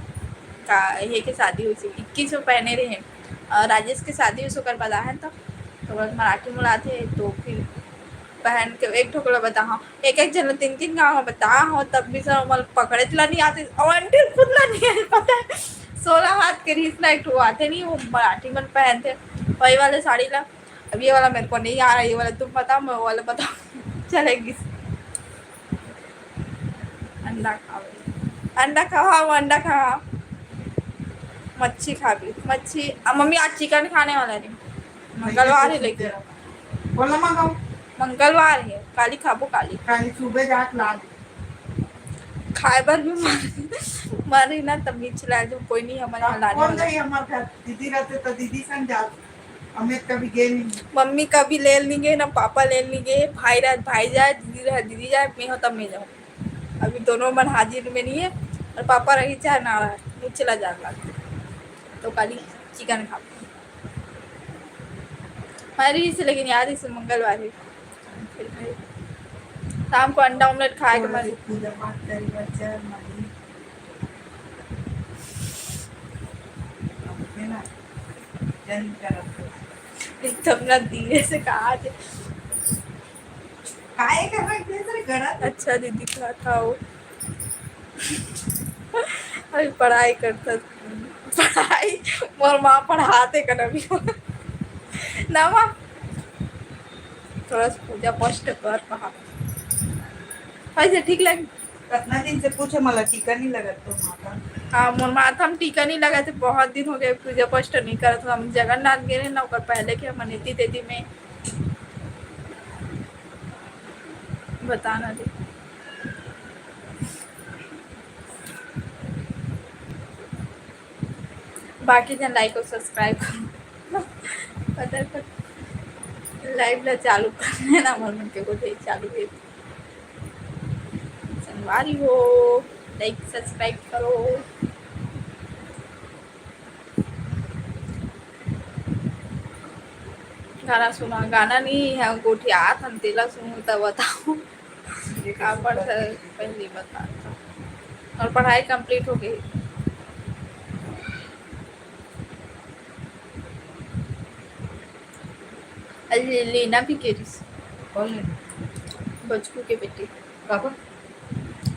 का, ये के शादी हुई थी, इक्कीस में पहने रहे हैं। और राजेश के शादी हुई, ओकर बाद आहन तब, तो बस मराठी में आते हैं, तो फिर पहन के एक ठोकला बता, हाँ, एक एक जन तीन तीन गाँव में बता, हाँ, तब भी सब हमन पकड़े ला नहीं आते, और आंटी खुद ला नहीं आए, पता है, सोलह हाथ के रीस ना एक ठो आते नहीं, वो मराठी मन पहनते, वही वाले साड़ी ला। अब ये वाला मेरे को नहीं आ रहा, ये वाला तुम बताओ, मैं वो वाला बताओ। चलेगी। अंडा खाओ, अंडा खाओ, अंडा खाओ। मच्छी खा भी, मच्छी। अब मम्मी आज चिकन खाने वाला नहीं, मंगलवार है लेकिन। बोला मंगाओ। मंगलवार है, काली खाबो, काली। काली सुबह जाके ला दे। खाए बर भी मर, मर रही ना, तब भी चिल्ला दो, कोई नहीं हमारे यहाँ लाने कौन वाला। नहीं हमारे घर, दीदी रहते तो दीदी संग जाते। अमित कभी गए नहीं। मम्मी कभी ले नहीं गए, ना पापा ले नहीं गए, भाई रह, भाई जाए, दीदी रह, दीदी जाए, मैं हो तब मैं जाऊँ। अभी दोनों मन हाजिर में नहीं है, और पापा रही चाहे ना रहे, मैं चला जाने लगा। तो काली चिकन खा। हमारी से, लेकिन याद इसे मंगलवार है। शाम को अंडा ऑमलेट खाए के मन। पूजा पाठ करी बच्चा, मम्मी। है ना? जन करत हो। एकदम ना धीरे से कहा थे। काहे कर रख दे तेरे गलत? अच्छा दीदी, का था वो? अभी पढ़ाई करता। पढ़ाई मोर माँ पढ़ाते कन अभी। ना माँ, थोड़ा सा पूजा पाठ कर कहा। ऐसे ठीक लगे। कतना दिन से पूछे, मोला टीका नहीं लगत तो माता। हाँ, मोर माता म टीका नहीं लगत हे, बहुत दिन हो गए पूजा पाठ नहीं करत। हम जगन्नाथ गए रहे ना, ओकर पहले के हमन एती तेती में बताना दे। बाकी जन like और subscribe करो। पता कर live ला चालू करने ना, मोर मन के को दे चालू है। संगवारी हो, like subscribe करो। गाना सुना, गाना नहीं है, गोठियात हन, तेला सुनू त बताओ। का पढ़ पहली बता। और पढ़ाई complete हो गई। अरे, लीना भी के रहिस। कौन लीना? बचकू के बेटी। काबर?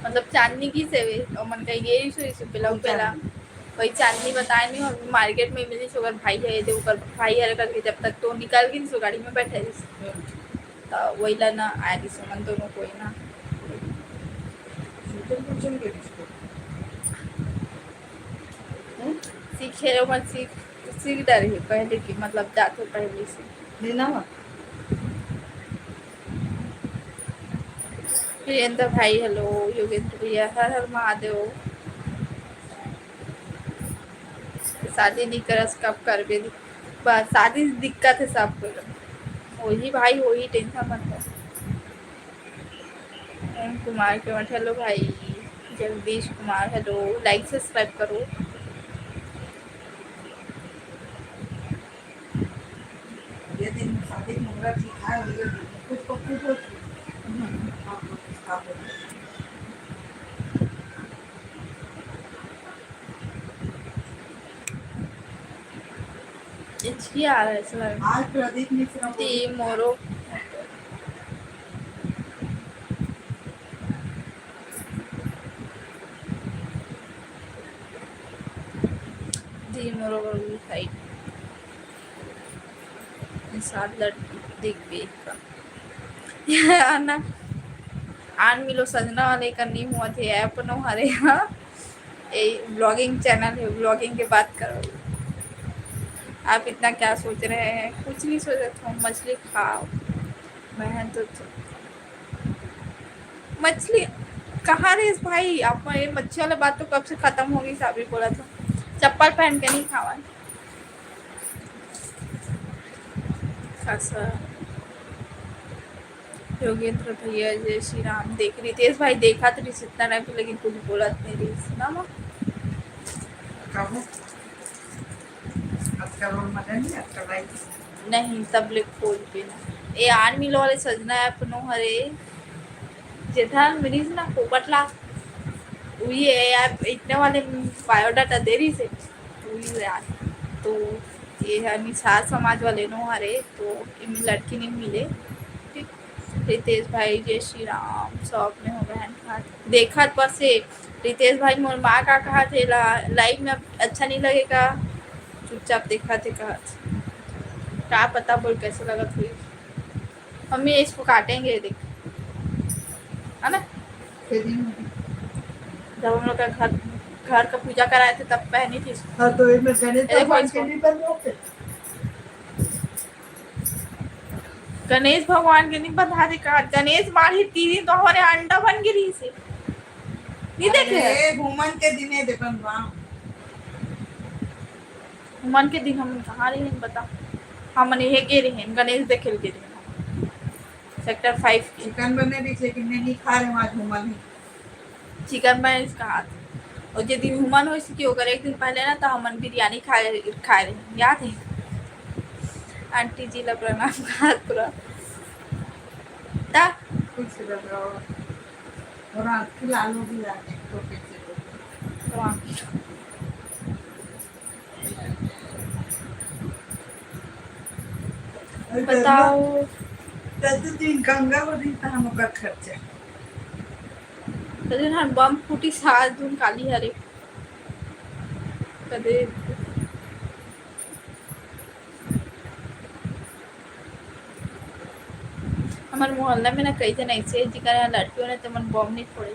मतलब चांदनी की से वे, ओमन कहीं गे रहिस, रहिस पेला, कौन पेला। चांदनी? वही चांदनी बताए नहीं, और market में मिलिस, ओकर भाई है, दे ओकर भाई है करके, जब तक तो निकल गिस, गाड़ी में बैठे रहिस। हम्म। त वही ला ना आए रहिस, ओमन दोनों कोई ना। शूटिंग कुछ नहीं करिस तो। हम्म? सीखे, ओमन सीख, सीख डरे हे पहले की, मतलब जाथे पहले से। लीना मा। वीरेंद्र भाई, hello। योगेंद्र भैया, हर हर महादेव। शादी नहीं करस, कब करबे? बस, शादी से दिक्कत है सबको। वही भाई, वही tension मत कर। ओम कुमार के मत, hello भाई। Jagdish Kumar, hello। Like subscribe करो। ये दिन शादी मुहूर्त लिखा है, ये दिन कुछ को कुछ हो। हम्म। हाँ, हाँ, हाँ। हिचकी आ रहा है इस बार। आज प्रदीप मिश्रा बोले दी मोरो। दी मोरो साइड। सात लड़की देखबे का। ना, आन मिलो सजना वाले का नहीं हुआ थे, ऐप नो हरे, हाँ। ए, vlogging channel है, vlogging के बात करो। आप इतना क्या सोच रहे हैं? कुछ नहीं सोचत हूँ, मछली खाओ। बहन तो, तो मछली कहाँ रहिस भाई? आप ये मच्छी वाला बात तो कब से खत्म हो गई, साबी बोला था चप्पल पहन के नहीं खावन। खासा। योगेंद्र भैया, जय श्री राम। देख, रितेश भाई देखा तो रिस इतना टाइम से, लेकिन कुछ बोलत नहीं रहिस ना माँ। काहू? आजकल और मजा नहीं, आजकल लाइफ। नहीं, तब ले खोल के ना। ए, आन मिलो वाले सजना ऐप नो हरे, जेठा मिलिस ना पोपट ला, वही है यार, इतने वाले बायोडाटा दे रहिस हे, वही है यार। तो ये है निषाद समाज वाले नो हरे, तो इनमें लड़की नहीं मिले। ठीक, रितेश भाई, जय श्री राम, शॉप में हो बहन, देखत बस से रितेश भाई, मोर माँ का कहा थे ला, लाइव में अच्छा नहीं लगेगा, चुपचाप देखा थे कहा थे। का पता बोल कैसे लगत हुई। मम्मी, इसको काटेंगे, देख, है ना? के दिन में। जब हम लोग का घर, घर का पूजा कराए थे, तब पहनी थी इसको। हाँ, तो इनमें गणेश अरे, भगवान इसको के नहीं बन रहे थे? गणेश भगवान के नहीं बंधा दे का? गणेश माढ़ी तीन दिन तो हमारे अंडा बन के रहिस हे। नहीं देखे? अरे, घूमन के दिन है, देखन राम। घूमन के दिन हम कहाँ रहे हैं, बता? हमन ये गे रहे हैं, गणेश देखे ल गे रहे हैं। सेक्टर फ़ाइव के। चिकन बने रहिस हे, लेकिन मैं नहीं खा रहे, वहाँ घूमन ही। चिकन बने इसका हाथ। और जे दिन हुमन होइस कि ओकर एक दिन पहले ना, तो हमन बिरयानी खाए, खाए रहे, याद है? आंटी जी ला प्रणाम करत पूरा। ता? खुश रहो। और आंटी लालू भी आ गए, तो कैसे हो? हाँ। अरे बताओ। तब तो दिन गंगा को दिन तहन ओकर खर्चा। तो दिन हम बम फूटी सात जून काली हरे। कदे। हमर मोहल्ला में ना कई झन ऐसे हे, जेकर यहाँ लड़की होना ते मन बम नहीं फोड़े,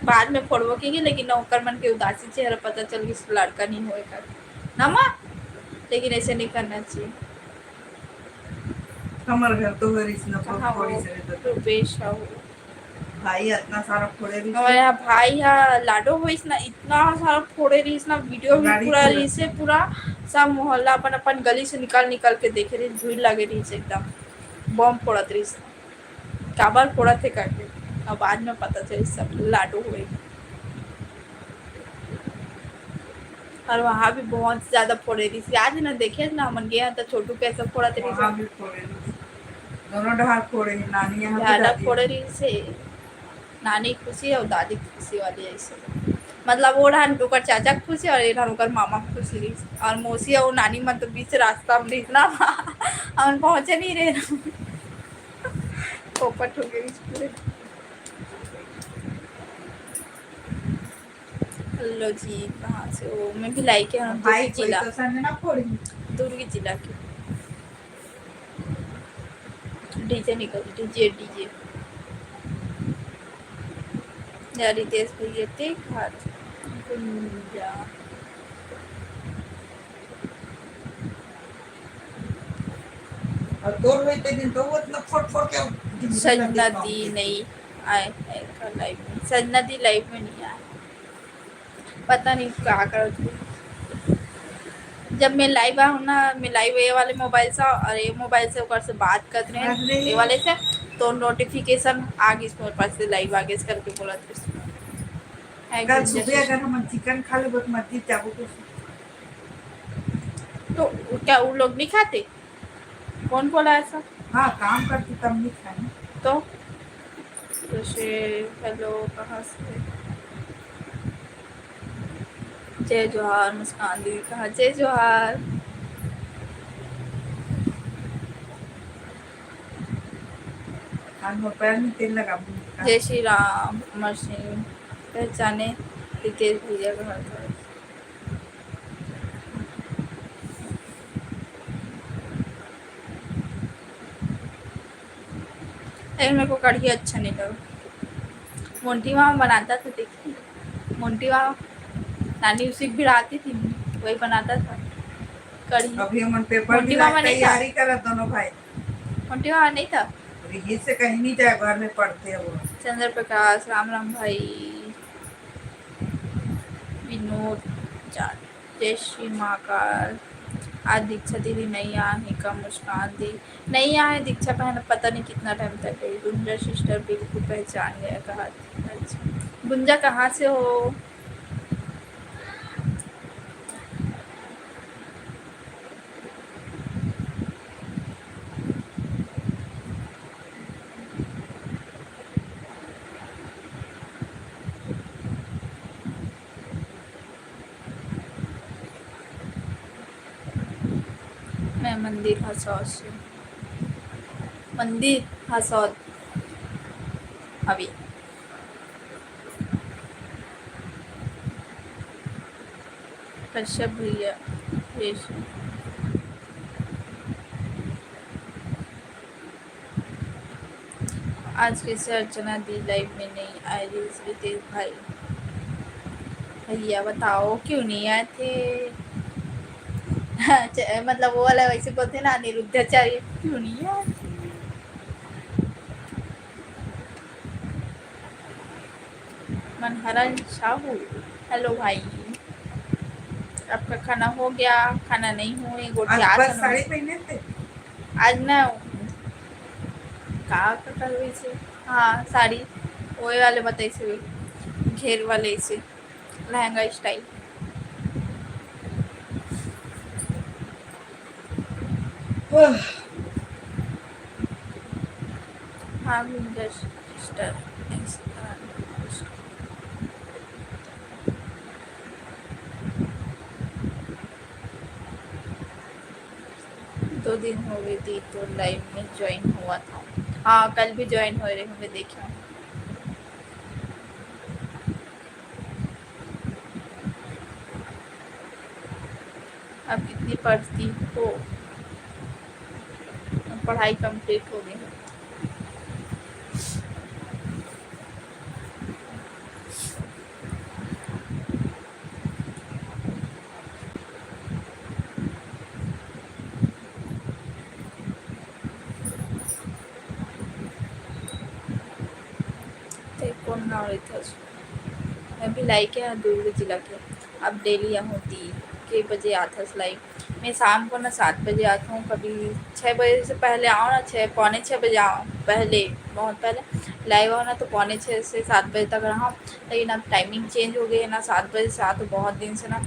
बाद में फोड़बो कहिके, लेकिन ओकर मन के उदासी चेहरा पता चल गई, लड़का नहीं होए कर ना माँ, लेकिन ऐसे नहीं करना चाहिए। हमर घर तो हरिस न कहाँ फोड़ी वो से रहता। रुपेश साहू। भाई इतना सारा फोड़े रहिस। हमारे यहाँ भाई हा लाडो होइस ना, इतना सारा फोड़े रहिस ना, वीडियो भी गाड़ी पूरा पूरा। रहिस हे, पूरा सब मोहल्ला अपन अपन गली से निकाल निकाल के देखे रहिस, भीड़ लगे रहिस एकदम, बम फोड़त रहिस, काबर फोड़त हे करके, अब बाद में पता चलिस सब लाडो होए। और वहाँ भी बहुत ज्यादा फोड़े रहिस, याद है ना, देखे ना हमन गए हैं तो छोटू कैसे फोड़त रहिस। वहाँ भी फोड़े रहिस, दोनों डहार फोड़े हे, नानी यहाँ भी ज्यादा दादी फोड़े यहाँ। रहिस हे। नानी खुशी और दादी खुशी वाली ऐसे, मतलब वो ढान ओकर चाचा खुशी और ये ढान ओकर मामा खुशी रहिस। और मौसी और नानी मन तो बीच रास्ता में रहिस ना, हमन पहुँचे नहीं रहे। पोपट हो गए पूरे। हेलो जी, कहाँ से हो? मैं भी लाइक है, हम भाई दुर्ग कोई जिला। तो सन ना फोड़ी। दुर्ग जिला के। डीजे निकल, डीजे, डीजे। या रितेश भैया, ते खात गुंजा। और तोर होई ते दिन तो वो इतना फट फट के सजना दी नहीं आए है का लाइव में, सजना दी लाइव में नहीं आए। पता नहीं का करत होही। जब मैं लाइव आहूँ ना, मैं लाइव ये वाले मोबाइल से और ये मोबाइल से ओकर से बात करत रहे, अरे। ये वाले से, तो नोटिफिकेशन आ गई, इसमें पास से लाइव आ गई, इस करके बोला था। है कल गुंजा सुबह से। अगर हम चिकन खा लेबो तो मस्जिद जाबो तो। तो क्या वो लोग नहीं खाते? कौन बोला ऐसा? हाँ, काम करती तब नहीं खाए। तो, तो शेर, हेलो, कहाँ से? जय जोहार, मुस्कान दीदी कहा, जय जोहार। आज मोर पैर में तेल लगा। जय श्री राम, अमर सिंह, पहचाने रितेश भैया कहा था। लेकिन मेरे को कढ़ी अच्छा नहीं लगा। मोंटी मामा बनाता था, देखिए, मोंटी मामा, नानी उसी भिड़ाती थी, वही बनाता था कढ़ी। अभी हमन पेपर मोंटी मामा नहीं था। तैयारी करत दोनों भाई। मोंटी मामा नहीं था। अरे ये से कहीं नहीं जाए, घर में पढ़ते हैं वो। चंद्र प्रकाश, राम राम भाई। विनोद जाट, जय श्री महाकाल। आज दीक्षा दीदी नहीं आए हैं का मुस्कान दी? नहीं आए दीक्षा बहन, पता नहीं कितना टाइम तक रही। गुंजा सिस्टर बिल्कुल पहचान गया कहा। अच्छा, गुंजा कहाँ से हो? मैं मंदिर हसौद से, मंदिर हसौद अभी। कश्यप भैया, जय श्री। आज कैसे अर्चना दी लाइव में नहीं आए रितेश भाई? भैया बताओ क्यों नहीं आए थे? अच्छा, मतलब वो वाला वैसे बोलते ना, अनिरुद्धाचार्य क्यों नहीं आए थे? मनहरन साहू, हेलो भाई, आपका खाना हो गया? खाना नहीं हुए, गोटी आज आज बस खाना साड़ी पहने थे। आज ना का कटल वैसे, हाँ, साड़ी ओए वाले बताइसे, घेर वाले ऐसे लहंगा स्टाइल। हाँ, गुंजा सिस्टर, दो दिन हो गए दी तो लाइव में ज्वाइन हुआ था। हाँ, कल भी ज्वाइन हो रहे होंगे, देखियो। आप कितनी पढ़ती हो? पढ़ाई कंप्लीट हो गई। ते कौन नाम लेथस? मैं भिलाई के हूँ, दुर्ग जिला के। अब डेली आहूँ दी के बजे आथस लाइव। मैं शाम को ना सात बजे आता हूँ, कभी छः बजे से पहले आओ ना, छः, पौने छः बजे आओ, पहले, बहुत पहले लाइव आओ ना, तो पौने छः से सात बजे तक रहा। लेकिन अब टाइमिंग चेंज हो गई है ना, सात बजे से आती हूँ बहुत दिन से ना,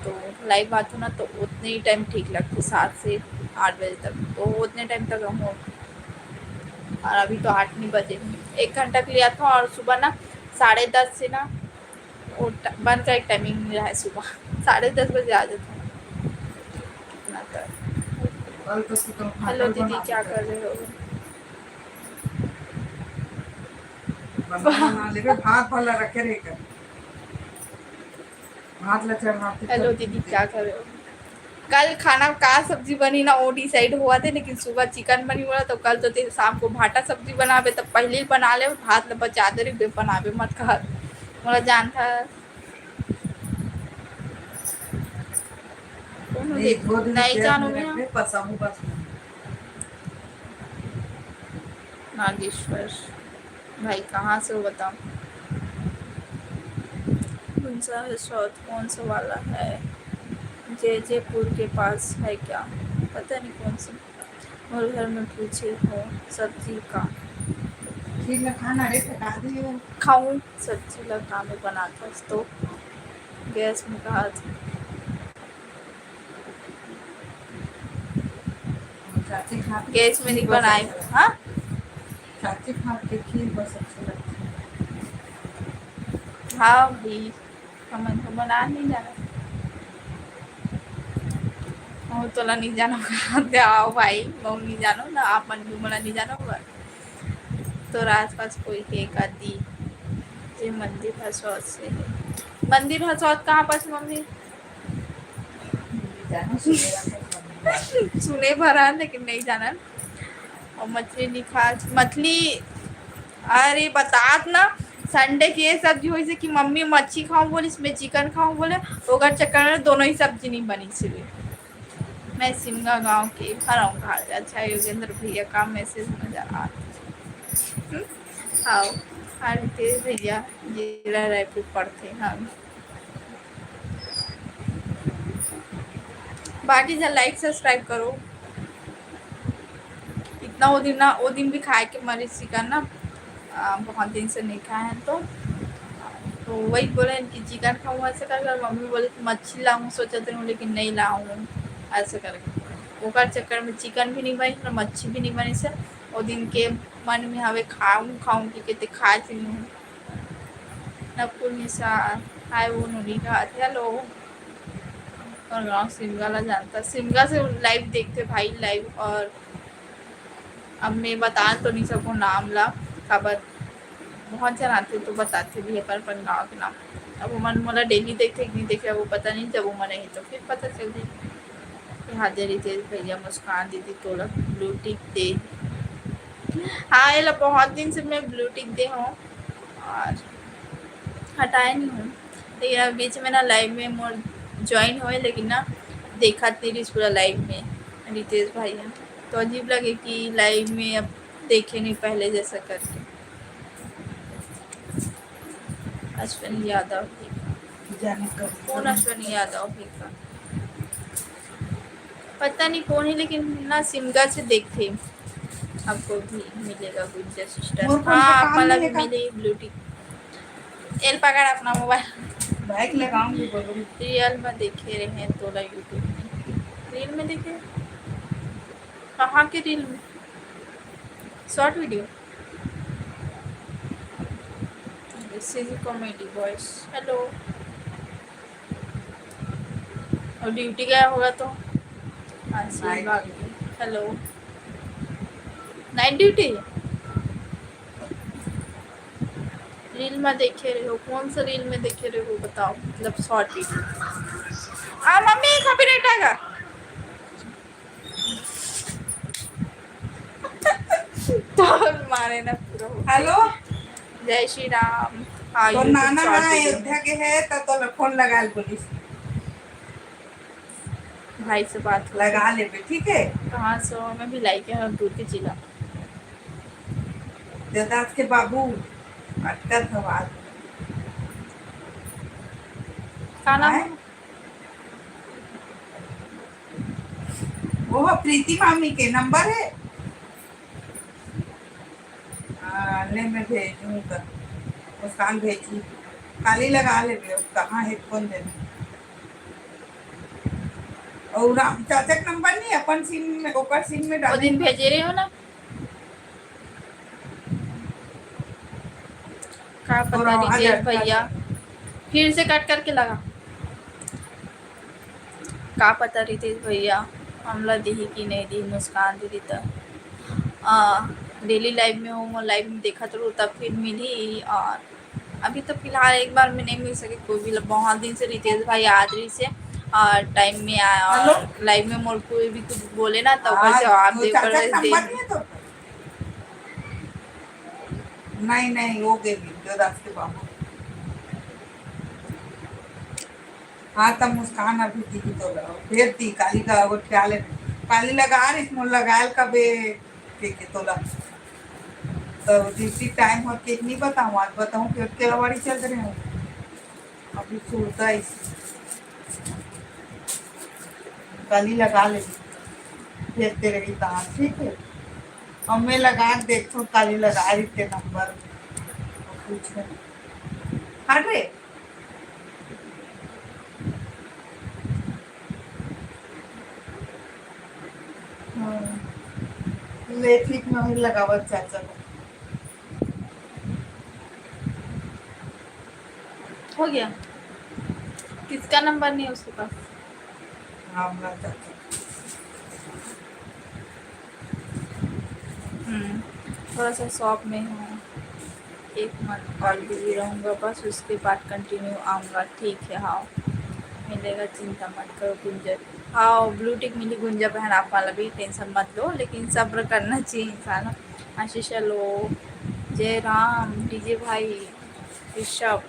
तो लाइव आती हूँ ना, तो उतने ही टाइम ठीक लगता है, सात से आठ बजे तक, तो उतने टाइम तक रहूँ। और अभी तो आठ नहीं बजे, एक घंटा के लिए आता हूँ। और सुबह ना साढ़े दस से ना, वो ट-, बंद का एक टाइमिंग मिला है, सुबह साढ़े दस बजे आ जाता हूँ। इतना कर। कल तो तू तो हेलो भागल दीदी, बना क्या के कर रहे हो? बना, बना लेबे, भात वाला रखे रहे कर। भात ला चढ़ाते हेलो चढ़ाते दीदी, क्या कर रहे हो? कल खाना का सब्जी बनी ना, वो डिसाइड हुआ थे, लेकिन सुबह चिकन बनी बोला, तो कल तो ते शाम को भाटा सब्जी बनाबे, तब पहले ही बना ले, भात ला बचा दे रही, बे बनाबे मत कहा, मोला जान था। कौन हो नहीं, दीदी? दो दिन नहीं के जानू अंदर मैं। अपने पसाऊ बस में। नागेश्वर भाई, कहाँ से हो बताओ? कौन सा है शॉट, कौन सा वाला है? जे जे पुल के पास है क्या? पता नहीं कौन सा। और घर में पूछे हो, सब्जी का? खीर में खाना रे, पका दियो। खाऊं सब्जी ला, काम में बनाता तो गैस में कहा था। चाची के हाथ के गैस में खीर नहीं बहुत बनाए। अच्छा लगता है। हाँ? चाची के हाथ के खीर बहुत अच्छा लगता है। हाँ भी, हमन तो बना नहीं जाना। वो तोला नहीं जाना। आओ भाई, वो नहीं जानो ना, आप मन भी मोला नहीं जानो होगा। तोर आसपास कोई हे का दी, जे मंदिर हसौत से हे? मंदिर हसौत कहाँ पास मम्मी? जानो सुने रहा था। सुने भरा, लेकिन नहीं जाना। और मछली नहीं खा, मछली, अरे बतात ना, संडे के ये सब्जी होइसे कि मम्मी मच्छी खाऊं बोलिस, मैं चिकन खाऊं बोले, ओकर चक्कर में दोनों ही सब्जी नहीं बनी सिर्फ। मैं सिमगा गांव के हरौं घाट। अच्छा योगेंद्र भैया का मैसेज नजर आ। हम्म? आओ, हाँ रितेश भैया, जिला रायपुर पढ़ते हैं। बाकी जा लाइक सब्सक्राइब करो। इतना वो दिन ना, वो दिन भी खाए के मरे चिकन ना, आ, बहुत दिन से नहीं खाए हैं तो, तो वही बोले कि चिकन खाऊँ ऐसे कर कर। मम्मी बोले कि मच्छी लाऊँ सोचत रहूँ, लेकिन नहीं लाऊँ ऐसे करके। ओकर चक्कर में चिकन भी नहीं बनी, ना मच्छी भी नहीं बनी से। वो दिन के मन में हवे खाऊँ खाऊँ कि कहते खाए थी नहीं। नकुल निशा, हाय वो नूनी का, हेलो। और गाँव सिमगा ला जानता, सिमगा से लाइव देखते भाई, लाइव। और अब मैं बता तो नहीं सकूँ नाम ला, काबर बहुत जन आते तो बताते भी अपन अपन गाँव के नाम। अब ओमन मोला डेली देखते कि नहीं देखे, वो पता नहीं, जब ओमन आही तो फिर पता चल जाही। कि हाँ दे रितेश भैया, मुस्कान दीदी तोला ब्लू टिक दे। हाँ, एला बहुत दिन से मैं ब्लू टिक दे हूँ और हटाए नहीं हूँ, लेकिन अब बीच में ना लाइव में मोर ज्वाइन होए, लेकिन ना देखत नहीं रहिस पूरा लाइव में रितेश भैया, तो अजीब लगे कि लाइव में अब देखे नहीं पहले जैसा करके। अश्विनी यादव हे का? जाने कब कौन अश्विनी यादव हे का? पता नहीं कौन है, लेकिन ना सिमगा से देखते। आपको भी मिलेगा गुज्जर सिस्टर। मोर कौन सा हाँ, काम आपला नहीं भी है का? मिले ब्लू टिक। एल पकड़ अपना मोबाइल। बाइक लगाऊंगी, बोलो। रियल में देखे रहे हैं तोला YouTube में। रील में देखे? कहाँ के रील में? Short video. CG comedy boys, hello. और ड्यूटी गया होगा तो। हाँ, सही बात है। Hello, night duty. रील में देखे रहे हो, कौन सा रील में देखे रहे हो बताओ, मतलब शॉर्ट वीडियो। आ मम्मी, कॉपीराइट आएगा। मारे ना पूरा हो। हेलो, जय श्री राम। हाँ, तोर YouTube नाना short ह video में। अयोध्या के हे, त तोला फोन लगा ले बोलिस। भाई से बात हो लगा गई। लेबे, ठीक है? कहाँ से हो? मैं भिलाई के हूँ, दूर के जिला। देवदास के बाबू, अटकत हवा। का नाम आय? है? वो ह प्रीति मामी के नंबर है। हाँ, ले मैं भेजूँ त मुस्कान भेजी। काली लगा लेबे, अब कहाँ है, कौन देना? और राम चाचा के नंबर नहीं, अपन सिम में, ओकर सिम में वो डाले। दिन भेजे रहे हो ना? का पता और आ रितेश जाए, भैया, फिर से कट करके लगा। का पता रितेश भैया हमला दिही कि नहीं दिही मुस्कान दीदी त। आ, डेली लाइव में हो, मोर लाइव में देखत रहू, तब फिर मिली। और अभी तो फिलहाल एक बार में नहीं मिल सके कोई भी, बहुत दिन से रितेश भाई याद रही से और टाइम में आया और हेलो। लाइव में मोर कोई भी कुछ बोले ना तो ओकर आज जवाब वो दे, ओकर चाचा के दे। नंबर नहीं है तो? नहीं, नहीं, वो दे दी, देवदास के बाबू। हाँ, त मुस्कान अभी दीदी तो भेज दी, काली का वो ख्याल है। काली लगा रही, मोर लगायल कबे के, के तोला। तो जिसी टाइम हो के नहीं बताऊँ, आज बताऊँ कि केलावाड़ी चल रहे हो। अभी सुनता है इसी। काली लगा ले, फिर तेरे की तार, ठीक है? और मैं लगा के देखता हूँ, काली लगा रही थे नंबर। कुछ है। हट रे। हाँ। ले, ठीक, मैं भी लगावत चाचा को। हो गया। किसका नंबर नहीं है उसके पास? राम राम चाचा। हम्म, थोड़ा सा शॉप में हूँ, एक मंथ कॉल बिजी रहूँगा बस, उसके बाद कंटिन्यू आऊँगा। ठीक है, हाँ, मिलेगा, चिंता मत करो गुंजन। हाँ, ब्लू टिक मिली गुंजा बहन, आप वाला भी टेंशन मत लो, लेकिन सब्र करना चाहिए इंसान। आशीष, हेलो, जय राम, डीजे भाई, ऋषभ,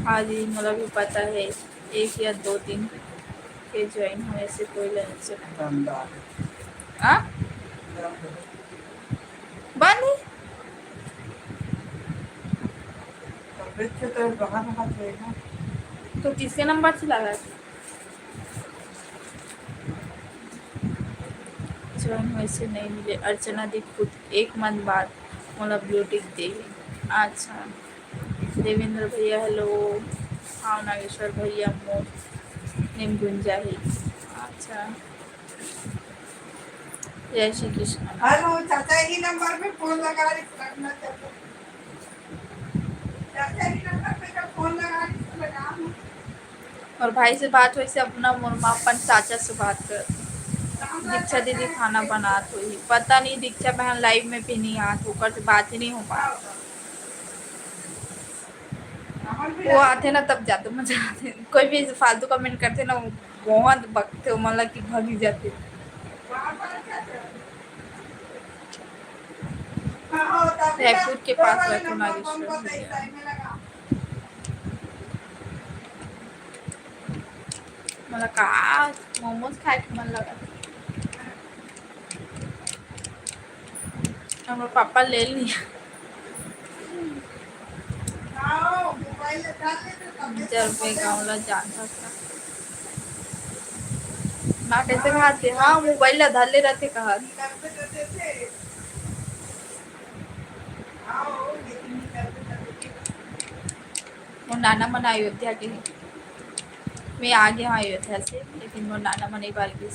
हाँ जी, मोला भी पता है, एक या दो दिन के ज्वाइन होने से कोई ले नहीं सकता। बंद आ। हाँ? बंद है? बंद है? तबीयत से तो बाहर रहा थे ना। तो किसके नंबर से लगा? ज्वाइन वैसे नहीं मिले। अर्चना दीप खुद एक मंथ बाद मोला ब्लू टिक दे। अच्छा। देवेंद्र भैया, हेलो। हाँ, नागेश्वर भैया, मोर नेम गुंजा है। अच्छा। जय श्री कृष्ण। हेलो, चाचा, यही नंबर पे फोन लगा रहे, रखना चाचा। चाचा, यही नंबर पे जब फोन लगा रहे, तो लगा लो। मोर भाई से बात होइस, अपना मोर माँ अपन चाचा से बात कर। दीक्षा दीदी खाना बनात होही, पता नहीं दीक्षा बहन लाइव में भी नहीं आत, ओकर से बात ही नहीं हो पात। वो आथे ना तब जादू मजा आथे, कोई भी फालतू कमेंट करथे ना, वो बहुत बकथे, वो मन ला कि भगी जाथे। रायपुर के पास रखो नागेश्वर भैया। मोला का मोमोज खाए के मन लगत। हमर पापा ले लिया। जरबे गाँव ला जानथस का? ना कैसे खाते? हाँ, मोबाइल ला धर ले रहते कहत। मोर नाना मन अयोध्या के हे। मैं आ गया हूँ अयोध्या से, लेकिन मोर नाना मन एक बार भी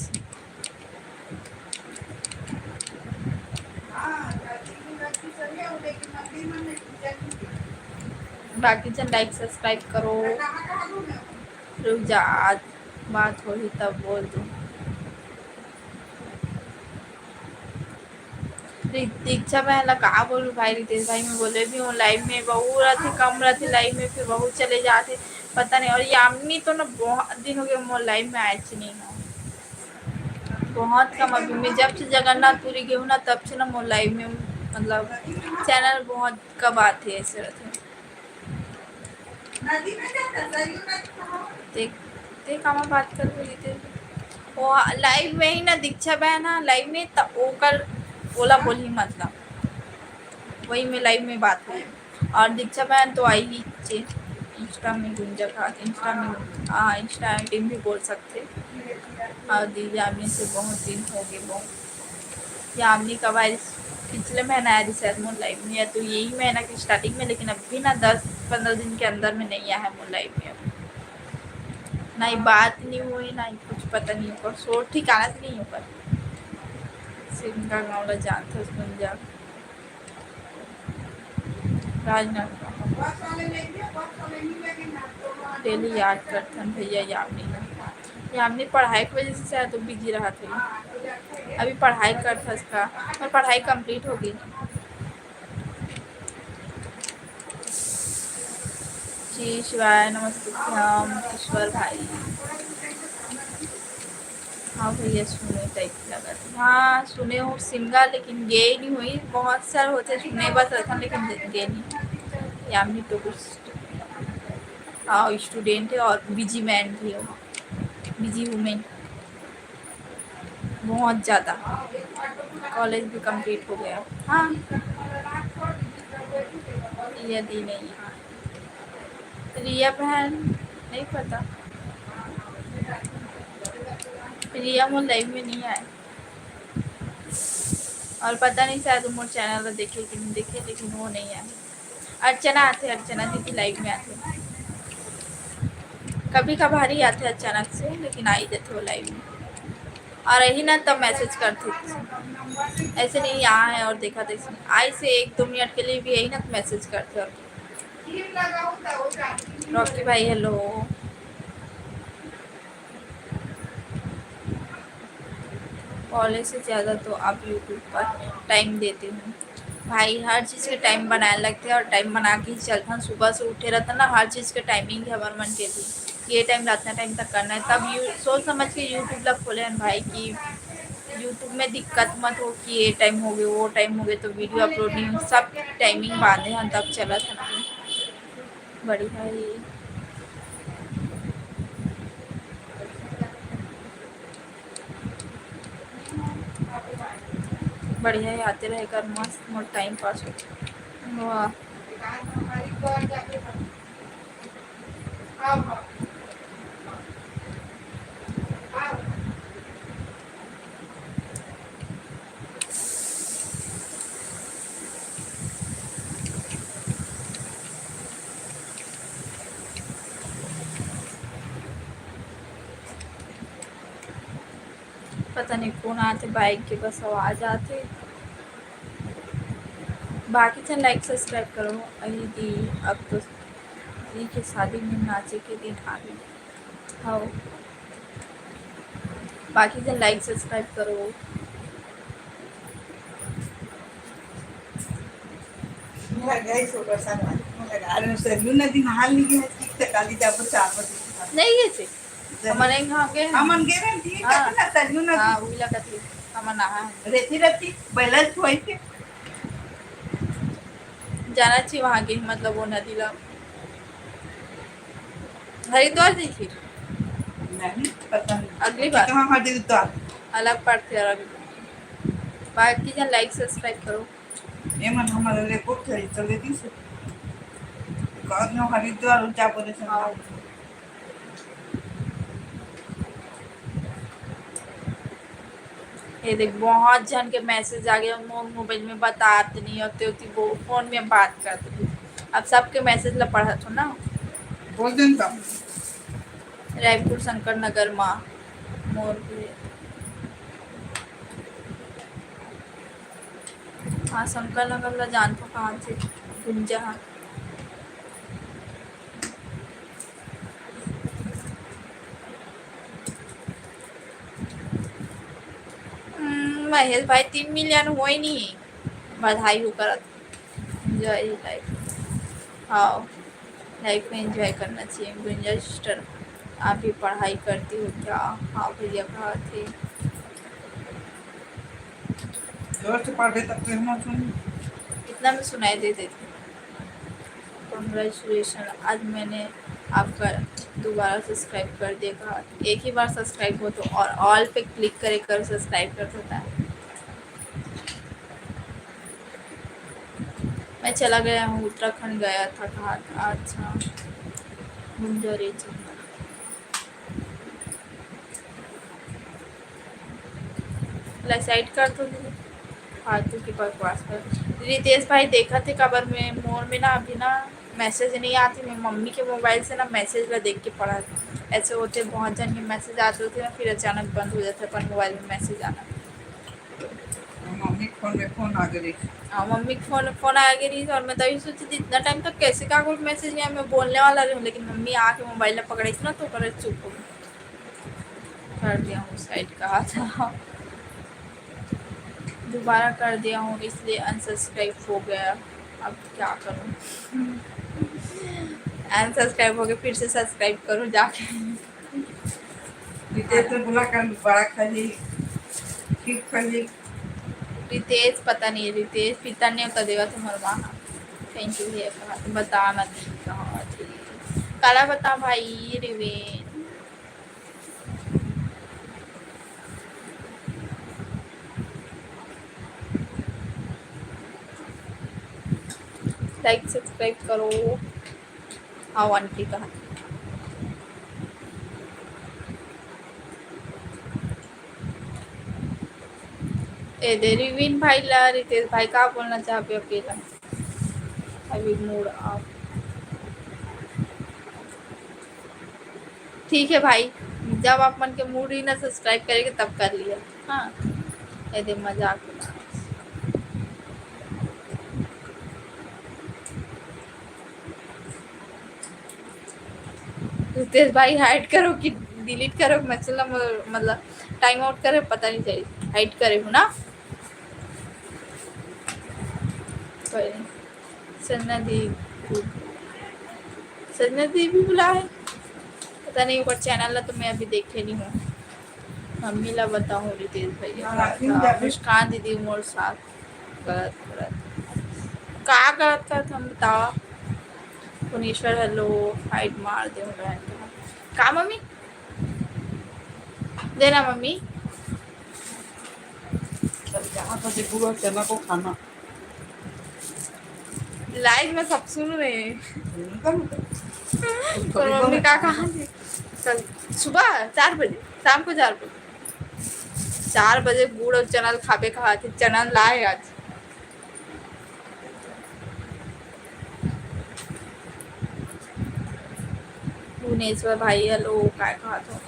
बाकी जन लाइक सब्सक्राइब करो। रुक जा, आज बात होही तब बोल दूँ। दी-, दीक्षा बहन ला का बोलूँ भाई, रितेश भाई, मैं बोले भी हूँ, लाइव में बहू रहती, कम रहती लाइव में, फिर बहू चले जाते, पता नहीं। और यामिनी तो ना बहुत दिन हो गए मोर लाइव में आए च नहीं हो, बहुत कम। अभी मैं जब से जगन्नाथपुरी गई हूँ ना, तब से ना मोर लाइव में मतलब चैनल बहुत कम आथे, ऐसे रहथे। देख, देख, हम बात कर रही थी। वो लाइव में ही ना, दीक्षा बहन ना लाइव में, त ओकर ओला बोलही, मतलब वही में लाइव में बात हुई। और दीक्षा बहन तो आई ही चे, इंस्टा में गुंजा का, इंस्टा में, हाँ, इंस्टा में टीम भी बोल सकते। और दीदी आदमी से बहुत दिन हो गए, बहुत यामिनी कब आई? पिछले महीना आया रिसेट मोर लाइव में, या तो यही महीना के स्टार्टिंग में, लेकिन अभी ना दस पंद्रह दिन के अंदर में नहीं आया है मोर लाइव में। अभी ना ही बात नहीं हुई, ना ही कुछ पता नहीं, ओकर सोर ठिकाना से नहीं, ओकर सिमगा गाँव ला जानथस गुंजा। राजनांदगांव। डेली याद करथन भैया यामिनी ला। यामिनी पढ़ाई के वजह से शायद वो बिजी रहत होही। अभी पढ़ाई करथस का? पर पढ़ाई कंप्लीट हो गई। जी शिवाय नमस्तुभ्यम ईश्वर भाई। हाँ भैया, सुने टाइप लगत हे। हाँ, सुने हो सिमगा, लेकिन गे नहीं हुई। बहुत सार होथे सुने बस रथन, लेकिन गे नहीं। यामिनी तो कुछ, हाँ, स्टूडेंट है और बिजी मैन भी है, बिजी वुमेन बहुत ज़्यादा। कॉलेज भी कंप्लीट हो गया। हाँ, यदि नहीं, हाँ। रिया बहन, नहीं पता। रिया मोर लाइव में नहीं आए। और पता नहीं, शायद वो मोर चैनल ला देखे कि नहीं देखे, लेकिन वो नहीं आए। अर्चना आथे, अर्चना दीदी लाइव में आथे। कभी कभार ही आथे अचानक से, लेकिन आ ही जाथे वो लाइव में। और यही ना तब मैसेज करथे। ऐसे नहीं यहाँ है और देखा तो ऐसे नहीं। आई से एक दो मिनट के लिए भी यही ना तो मैसेज करथे। और रॉकी भाई, हेलो। कॉलेज से ज़्यादा तो आप यूट्यूब पर टाइम देते हो। भाई, हर चीज़ के टाइम बनाए लगथे और टाइम बना के ही चलथन। सुबह से उठे रहथन ना, हर चीज़ के टाइमिंग है हमर मन के भी। ये टाइम, रात टाइम तक करना है, तब यू-, सोच समझ के यूट्यूब ला खोले हन भाई कि यूट्यूब में दिक्कत मत हो कि ये टाइम हो गए, वो टाइम हो गए, तो वीडियो अपलोड नहीं हो, सब टाइमिंग बांधे हन, तब चलत हन। बढ़िया ही। बढ़िया ही आते रहे कर, मस्त मोर टाइम पास होथे। वाह। पता नहीं कौन आथे, बाइक के बस आवाज आथे। बाकी झन लाइक सब्सक्राइब करो। अरे दी, अब तो दी के शादी में नाचे के दिन आ गई। हाँ, बाकी झन लाइक सब्सक्राइब करो। मोला गए सो परेशान वाली, मोला गा-, अरे सरयू नदी नहा ली है, ठीक से काली जाबो चार बजे। नहीं गए थे? हमन एक घाव गए हैं। हमन गए रहे, ठीक हाँ। है ना, सरयू नदी। हाँ, वही लगा थी, हमन नहा है। रेती रेती, बैलेंस हुई थे। जाना चाहिए वहाँ के, मतलब वो नदी ला। हरिद्वार जाई फिर? नहीं, पता नहीं। अगली बार। कहाँ हरिद्वार? अलग पड़थे और अभी। बाकी जन लाइक सब्सक्राइब करो। ये मन हमारे लिए कुछ खरीद तो लेती से। कौन हो हरिद्वार ऊंचा बोले से हाँ। ये देख, बहुत जन के मैसेज आ गया, मोर मोबाइल में बतात नहीं होते होती, वो फोन में बात करते थे। अब सबके मैसेज ला पढ़त हो ना। बोल देन का? रायपुर शंकर नगर मा मोर भी। हाँ, शंकर नगर ला जानथो, कहाँ से गुंजा है। हम्म, महेश भाई, तीन मिलियन होए नहीं, बधाई हो करत। Enjoy life. हाँ, लाइफ में एंजॉय करना चाहिए। गुंजा सिस्टर, आप भी पढ़ाई करती हो क्या? हाँ भैया, कहा थे। जोर से पढ़े तब तो हम सुन। इतना में सुनाई दे देती। कॉन्ग्रेचुलेशन, आज मैंने आपका दोबारा सब्सक्राइब कर दिया। कहा, एक ही बार सब्सक्राइब हो तो और ऑल पे क्लिक करे कर सब्सक्राइब कर सकता है। मैं चला गया हूँ, उत्तराखंड गया था। कहा, अच्छा, घूम जा रही चंदा। ला साइड कर दो दीदी, फालतू की बकवास कर। रितेश भाई, देखा थे काबर में मोर में ना अभी ना मैसेज नहीं आती, मैं मम्मी के मोबाइल से ना मैसेज ला देख के पढ़ा। ऐसे होते बहुत जन के मैसेज आते होते ना, फिर अचानक बंद हो जाता है अपन मोबाइल में मैसेज आना। मम्मी के फोन में फोन आ गई। हाँ, मम्मी के फोन, फोन आ गई रही और मैं तभी सोची थी, इतना टाइम तक कैसे का कोई मैसेज नहीं आया, मैं बोलने वाला रही हूँ, लेकिन मम्मी आके मोबाइल ला पकड़े थी ना, तो करे चुप हो गई। कर दिया हूँ साइड, कहा था। दोबारा कर दिया हूँ, इसलिए अनसब्सक्राइब हो गया। अब क्या करूँ? अनसब्सक्राइब हो गया, फिर से सब्सक्राइब करो जाके। रितेश ने बोला कल बड़ा खली, फिर खली। रितेश, पता नहीं, रितेश पिता ने उतर देवा तुम्हारे वहाँ। थैंक यू भैया, कहा तो बता ना दी, कहा ठीक। काला बता भाई, रिवेन। लाइक सब्सक्राइब करो। हाँ, आंटी कहा। ए दे रिविन भाई ला, रितेश भाई का बोलना चाहबे अकेला? अभी मूड ऑफ। ठीक है भाई, जब आप मन के मूड ही ना सब्सक्राइब करेंगे तब कर लिया। हाँ, ए दे मजाक उड़ा। रितेश भाई हाइड करो कि डिलीट करो, मतलब, मतलब टाइम आउट करे, पता नहीं चली, हाइड करे हो ना। कोई नहीं। संजना दी, संजना दी भी बुला है, पता नहीं, ओकर चैनल ला तो मैं अभी देखे नहीं हूँ। मम्मी ला बताऊँ रितेश भैया हाँ, का राखी था, जाबे। मुस्कान दीदी मोर साथ गलत, गलत। का गलत करत हम बतावा? भुवनेश्वर, हेलो, हाइड मार दे हो बहन का। का मम्मी? देना मम्मी। चल, यहाँ पर देखूंगा चना को खाना। लाइव में सब सुन रहे हैं। सुनता हूँ तो। तो मम्मी का कहाँ थी? कल सुबह चार बजे, शाम को चार बजे, चार बजे गुड़ और चना खाबे कहा थी, चना लाए आज। भुवनेश्वर भाई, हेलो, काय कहत हो?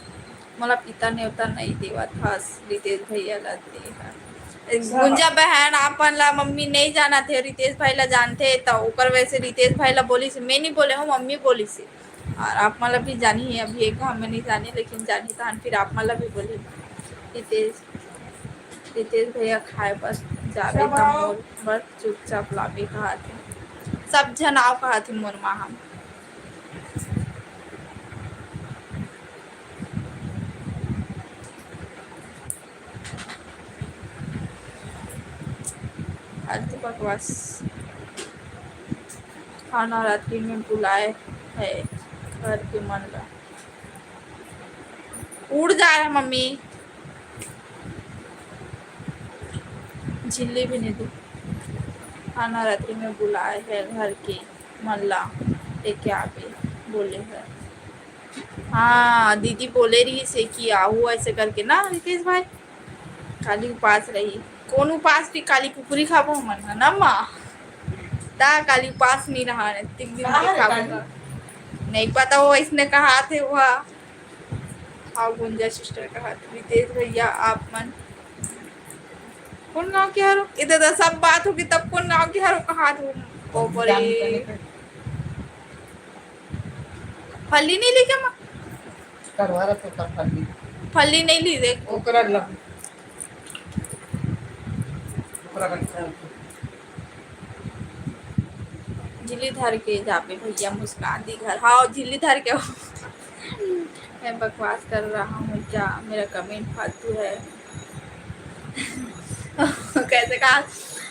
मोला पिता नेवता नइ देवत हस, रितेश भैया ला दे हस। गुंजा बहन, आप मन ला मम्मी नइ जानत हे, रितेश भाई ला जानथे, त ओकर वजह से रितेश भाई ला बोलिस, मैं नइ बोले हूँ, मम्मी बोलिस। और आप मन ला भी जानी है, अभी एक घाम में नइ जानी, लेकिन जानी तहन फिर आप मन ला भी बोली। रितेश, रितेश भैया खाए बर जाबे त मोर बर चुपचाप लाबे कहत हे। सब झन आओ कहत हे मोर माँ हम। फालतू बकवास। हाँ, नवरात्रि में बुलाए है घर के मन ला। उड़ जा रहा मम्मी। झिल्ली भी नहीं दी। हाँ, नवरात्रि में बुलाए है घर के मन ला लेके आबे बोले है। हाँ, दीदी बोले रहिस हे कि आहू ऐसे करके ना, रितेश भाई, काली उपास रही। कौन उपास? भी काली कुकुरी खाबो हमन ह ना माँ। ता काली उपास नहीं रहा, तीन दिन के खाबो। नहीं पता हो, इसने कहा थे वह। हाँ, गुंजा सिस्टर कहा थे, रितेश भैया आप मन कौन गाँव के हरो? इधर तो सब बात होगी, तब कौन गाँव के हरो कहा थे? ओ बड़े। फल्ली नहीं ली क्या माँ? करवा रहा तो कर फल्ली। फल्ली नहीं ली, देख। ओकरा ला। ओकरा का ख्याल से। झिल्ली धर के जाबे भैया, मुस्कान दी घर। हाँ, झिल्ली धर के। मैं बकवास कर रहा हूँ क्या? मेरा कमेंट फालतू है। कैसे कहा?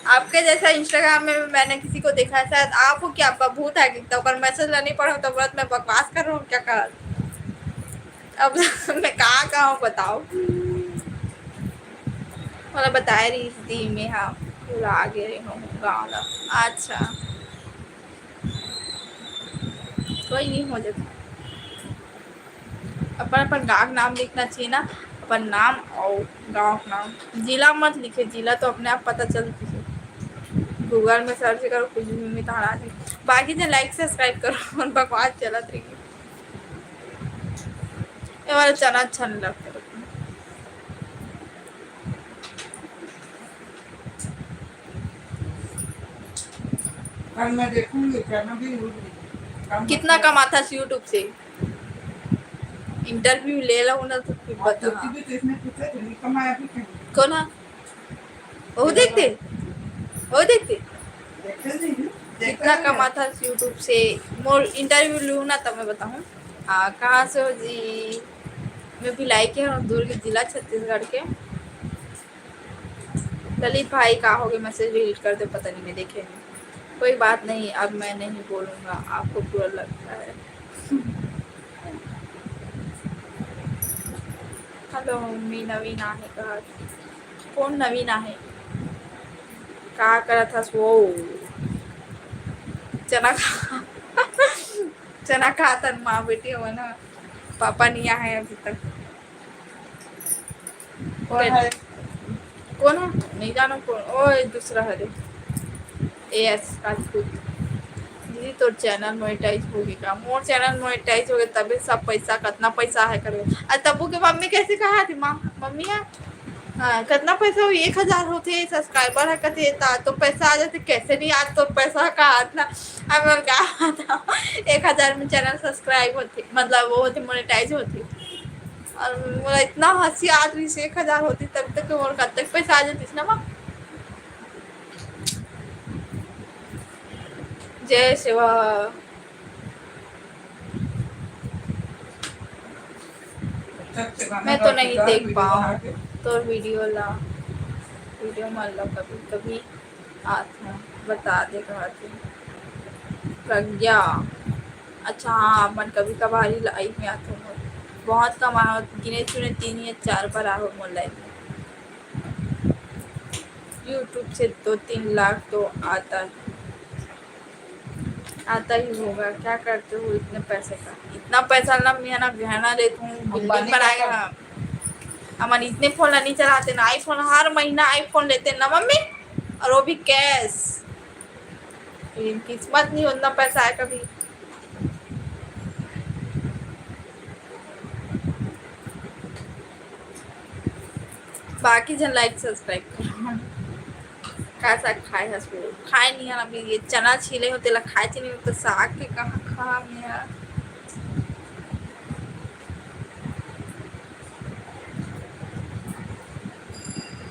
आपके जैसा Instagram में मैंने किसी को देखा है, शायद आप हो कि आपका भूत है, तो ओकर message ला नहीं पढ़ो तो बोलत मैं बकवास कर रहा हूँ क्या? कहा अब मैं कहाँ कहाँ बताओ, मतलब बताए रही थी मैं, हाँ, पूरा आगे रही हूँ गाँव ला। अच्छा, कोई नहीं, हो जाता। अपन अपन गाँव के नाम लिखना चाहिए ना, अपन नाम और गाँव के नाम। जिला मत लिखे, जिला तो अपने आप पता चल जही। Google में search करो, कुछ भी मिटा आ जाए। बाकी जो like subscribe करो, और बकवास चलत रही। ये वाला चना अच्छा नहीं लगता। कल मैं देखूंगी, चना भी उड़ गई। कितना कमाता है YouTube से? Interview ले लो ना तो फिर आप बताओ। ज्योति भी तो इसने पूछा था, नहीं कमाया भी कहीं। कौन है? वो देखते? वो देखते? देखते नहीं, देखते कितना नहीं। कमाता है YouTube से? मोर interview लूँ ना तब मैं बताऊँ। हाँ, कहाँ से हो जी? मैं भिलाई के हूँ, दुर्ग जिला, छत्तीसगढ़ के। ललित भाई, का हो गया? Message delete कर दे, पता नहीं, मैं देखे नहीं। कोई बात नहीं, अब मैं नहीं बोलूँगा, आपको बुरा लगता है। Hello, मी नवीन आहे का? कौन नवीन आहे? का करत हस वो? चना खा, चना खात हन माँ बेटी हो ना, पापा नहीं आए अभी तक। कौन है? कौन है? नहीं जानो कौन। ओ, ये दूसरा है रे। एएस राजपूत। दीदी, तोर channel monetize होगे का? मोर channel monetize होगे, तबे सब पैसा, कतना पैसा है करके। आ, तब्बू के मम्मी कैसे कहा थी, माँ, मम्मी है? हाँ, कतना पैसा होही? एक हजार होथे subscriber है कथे, ता तो पैसा आ जाथे, कैसे नहीं आज तो पैसा का इतना, अब मैं क्या बताऊँ, एक हजार में channel subscribe होथे, मतलब वो होथे, monetize होथे। और मोला इतना हँसी आत रहिस, एक हजार होतिस तब तक मोर कतक पैसा आ जातिस ना माँ। जय सेवा। मैं तो नहीं देख पाऊँ तोर video ला, video मन ला कभी कभी। आत हूँ, बता दे कहत हूँ। प्रज्ञा, अच्छा हाँ, अपन कभी कभार ही live में आत हूँ। बहुत कम आए हो, गिने चुने तीन या चार बार आए हो मोर live में। YouTube से दो तीन लाख तो आता है, आता ही होगा। क्या करते हो इतने पैसे का? इतना पैसा ना, मैं ना गहना लेत हूँ, building बनाए हम। हमन इतने phone ला नहीं चलाते ना, iPhone हर महीना iPhone लेते ना मम्मी, और वो भी cash। लेकिन किस्मत नहीं उतना पैसा आए कभी। बाकी जन like subscribe करो। का साग खाए हस वो? खाए नहीं है अभी, ये चना छीले हो तेला खाए च नहीं, तो साग के कहाँ खा मैं?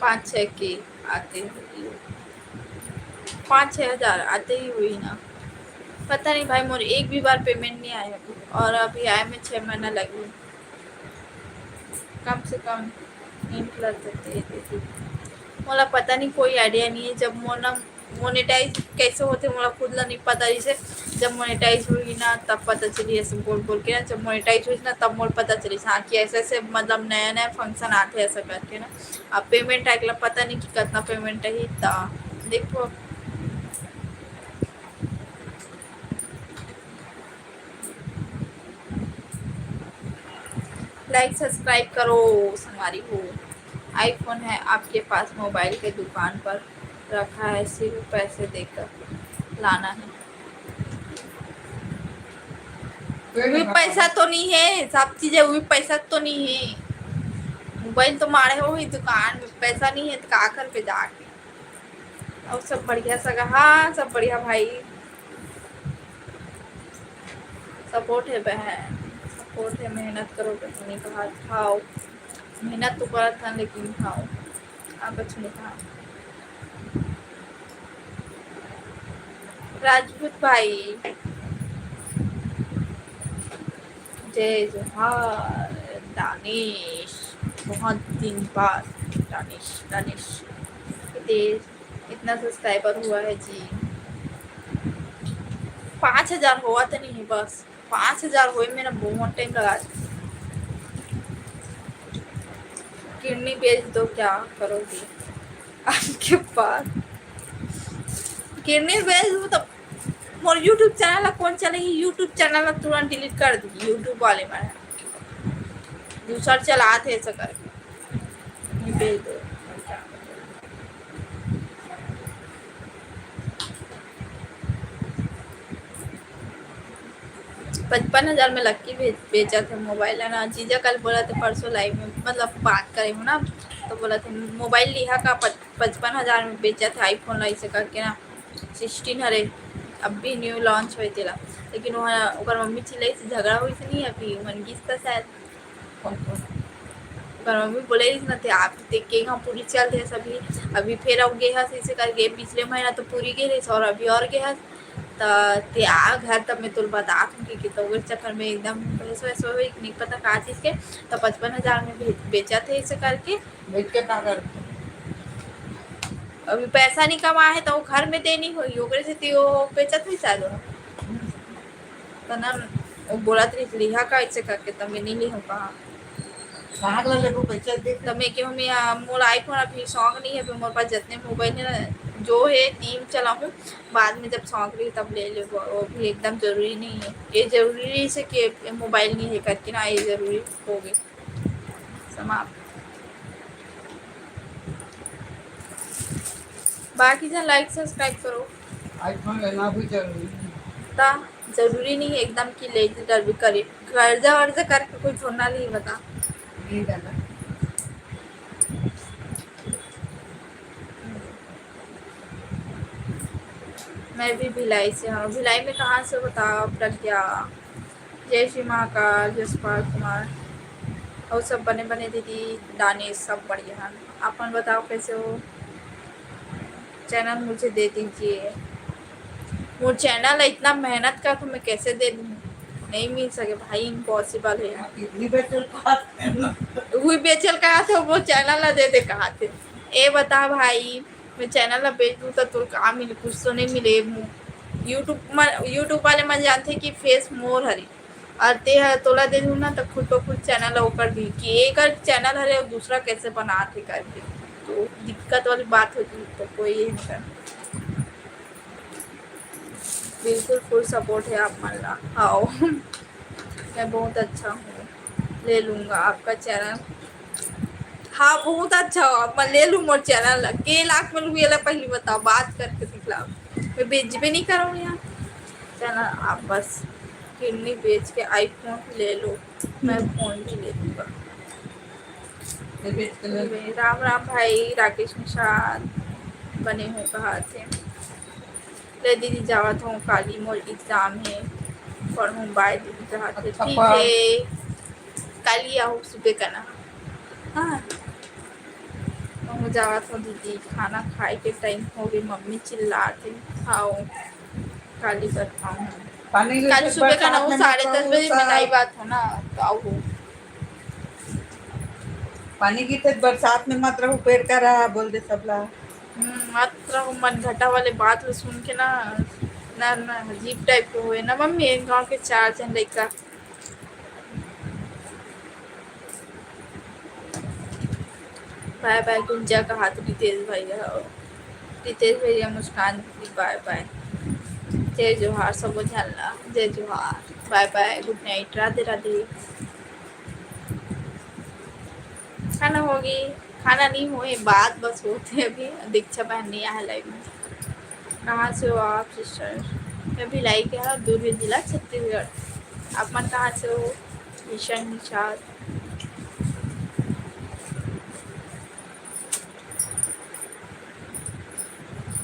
पाँच छः के आते होही, पाँच छः हजार आते ही होही ना। पता नहीं भाई, मोर एक भी बार payment नहीं आया अभी, और अभी आए में छः महीना लगी। कम से कम hint ला तो दे देती। मोला पता नहीं, कोई idea नहीं है। जब मोर ना monetize कैसे होते, मोला खुद ला नहीं पता। जैसे जब monetize होही ना, तब पता चली, ऐसे बोल बोल के ना, जब monetize होही ना, तब मोर पता चली, हाँ, कि ऐसे ऐसे, मतलब, नया नया function आते, ऐसा करके ना। अब payment आए के ला पता नहीं कि कितना payment है, ता देखो। Like subscribe करो संगवारी हो। iPhone है आपके पास, mobile के दुकान पर रखा है, सिर्फ पैसे देकर लाना है। वही पैसा तो नहीं है, सब चीजें वही पैसा तो नहीं है। मोबाइल तो मारे हो ही दुकान में, पैसा नहीं है तो का करबे जाके? और सब बढ़िया सगा, हाँ, सब बढ़िया भाई। Support है बहन, support है, मेहनत करो, कुछ नहीं कहा खाओ, मेहनत तो करत हन लेकिन खाओ, आप कुछ नहीं कहा। राजपूत भाई, जय जोहार। दानिश, बहुत दिन बाद। दानिश, दानिश, हितेश, इतना सब्सक्राइबर हुआ है जी। पाँच हजार हुआ तो नहीं है, बस पाँच हजार हुए में ना बहुत टाइम लगा। किडनी बेच दो, क्या करोगे आपके पास? किडनी बेच दो तो मोर YouTube चैनल ला कौन चलाही? YouTube चैनल ला तुरंत डिलीट कर दी YouTube वाले मन। दूसर चलात हे ऐसा करके। नहीं, भेज दो। पचपन हजार में लक्की बेच-, बेचत हे मोबाइल, है ना? जीजा कल बोलत हे परसों लाइव में, मतलब बात करे हो ना, तो बोलत हे मोबाइल लिहा का पच-, पचपन हजार में बेचत हे iPhone ला, ऐसे करके ना। सिक्सटीन हरे, अभी न्यू लॉन्च होए तेला, लेकिन वहाँ ओकर मम्मी चिल्लाइस, झगड़ा होइस नहीं, अभी मन गिस था शायद। ओकर मम्मी बोले रहिस ना, ते आप ते के यहाँ पूरी चल रहे सभी, अभी फिर अब गे हस, इसे करके पिछले महीना तो पूरी गे रहिस और अभी और गे हस, त ते आ घर तब मैं तोल बतात हूँ कि, कि तो ओकर चक्कर में एकदम पैसो वैसो होई, नहीं पता का चीज के, तो पचपन हजार में बे-, बेचत हे इसे करके। बेच के का करते? अभी पैसा नहीं कमा है तो वो घर में देनी होई, ओकरे से ती वो बेचत भी शायद हो। तो ना, वो बोलत रहिस, "लिहा का ऐसे करके?" तो मैं नहीं लिहा कहा। कहाँ के लेबो पैसा दे? तो मैं क्यों, मैं, आ, मोला iPhone अभी शौक नहीं है, अभी मोर पास जितने मोबाइल है ना, जो है तीन चलाऊँ, बाद में जब शौक रही तब ले लेबो, वो भी एकदम जरूरी नहीं है। ये जरूरी से कि ये मोबाइल नहीं है करके ना, ये जरूरी हो गई समाप्त। बाकी जन like subscribe करो। iPhone लेना भी जरूरी है। ता जरूरी नहीं है एकदम कि ले डर भी करे, कर्जा वर्जा करके कोई थोड़ा ना ली बता। नहीं दादा। मैं भी भिलाई से हूँ। भिलाई में कहाँ से बताओ प्रज्ञा? जय श्री महाकाल, जसपाल कुमार। और सब बने बने दीदी, दानिश, सब बढ़िया है। आप मन बताओ कैसे हो? चैनल मुझे दे दीजिए। वो चैनल है, इतना मेहनत कर तो मैं कैसे दे दूँ? नहीं मिल सके भाई, इम्पॉसिबल है। इतनी बेचल कहा थे ना। वही बेचल कहा थे, वो चैनल ला दे दे कहा थे। ए बता भाई, मैं चैनल ला बेच दूँ तो तोर का मिले? कुछ तो नहीं मिले। YouTube मन, YouTube वाले मन जानते कि फेस मोर हरी, और ते ह तोला दे दूँ ना तो खुद ब खुद चैनल ला ओकर दी कि एकर चैनल हरे और दूसरा कैसे बनात हे करके, तो दिक्कत वाली बात होती तो कोई ये नहीं कर। बिल्कुल फुल सपोर्ट है आप मन ला। हाँ, मैं बहुत अच्छा हूँ, ले लूँगा आपका चैनल। हाँ, बहुत अच्छा हो, मैं ले लूँ मोर चैनल ला। के लाख में लूँ, ये ला पहली बताओ, बात करके दिखलाओ। मैं बेचबे नहीं करूँ यहाँ चैनल, आप बस किडनी बेच के iPhone ले लो, मैं फोन भी ले लूँगा। ये बेच के ले लो। राम राम भाई राकेश निषाद, बने हो कहा थे? ले दीदी, जावत हूँ, काली मोर एग्जाम हे, पढ़ूँ, बाय दीदी, जावत हे। अच्छा, ठीक पढ़। हे, काली आहू सुबह करना। हाँ, मैं जावत हूँ दीदी, खाना खाए के टाइम हो गई, मम्मी चिल्लात हे। हाँ, काली बर खाऊँ। पानी गिरते काली सुबह बरसात करना, में वो मत साढ़े दस रहू बजे सा। में नहीं बात हो ना, तो आओ। पानी गिरते बरसात में मत रहू, पेड़ का रहा, बोल दे सबला। हम्म, मत रहू, मन घटा वाले बात ला सुन के ना, ना, ना, अजीब टाइप के हुए ना मम्मी, एक गाँव के चार जन लइका। बाय बाय गुंजा कहा तो रितेश भैया, रितेश भैया, मुस्कान दीदी, बाय बाय। जय जोहार सबो झन ला, जय जोहार, बाय बाय, गुड नाइट, राधे राधे। खाना होगे? खाना नहीं होए, बात बस होत हे अभी। दीक्षा बहन नहीं आया लाइव में। कहाँ से हो आप सिस्टर? मैं भिलाई के हूँ, दुर्ग जिला, छत्तीसगढ़। आप मन कहाँ से हो? ईशान निषाद।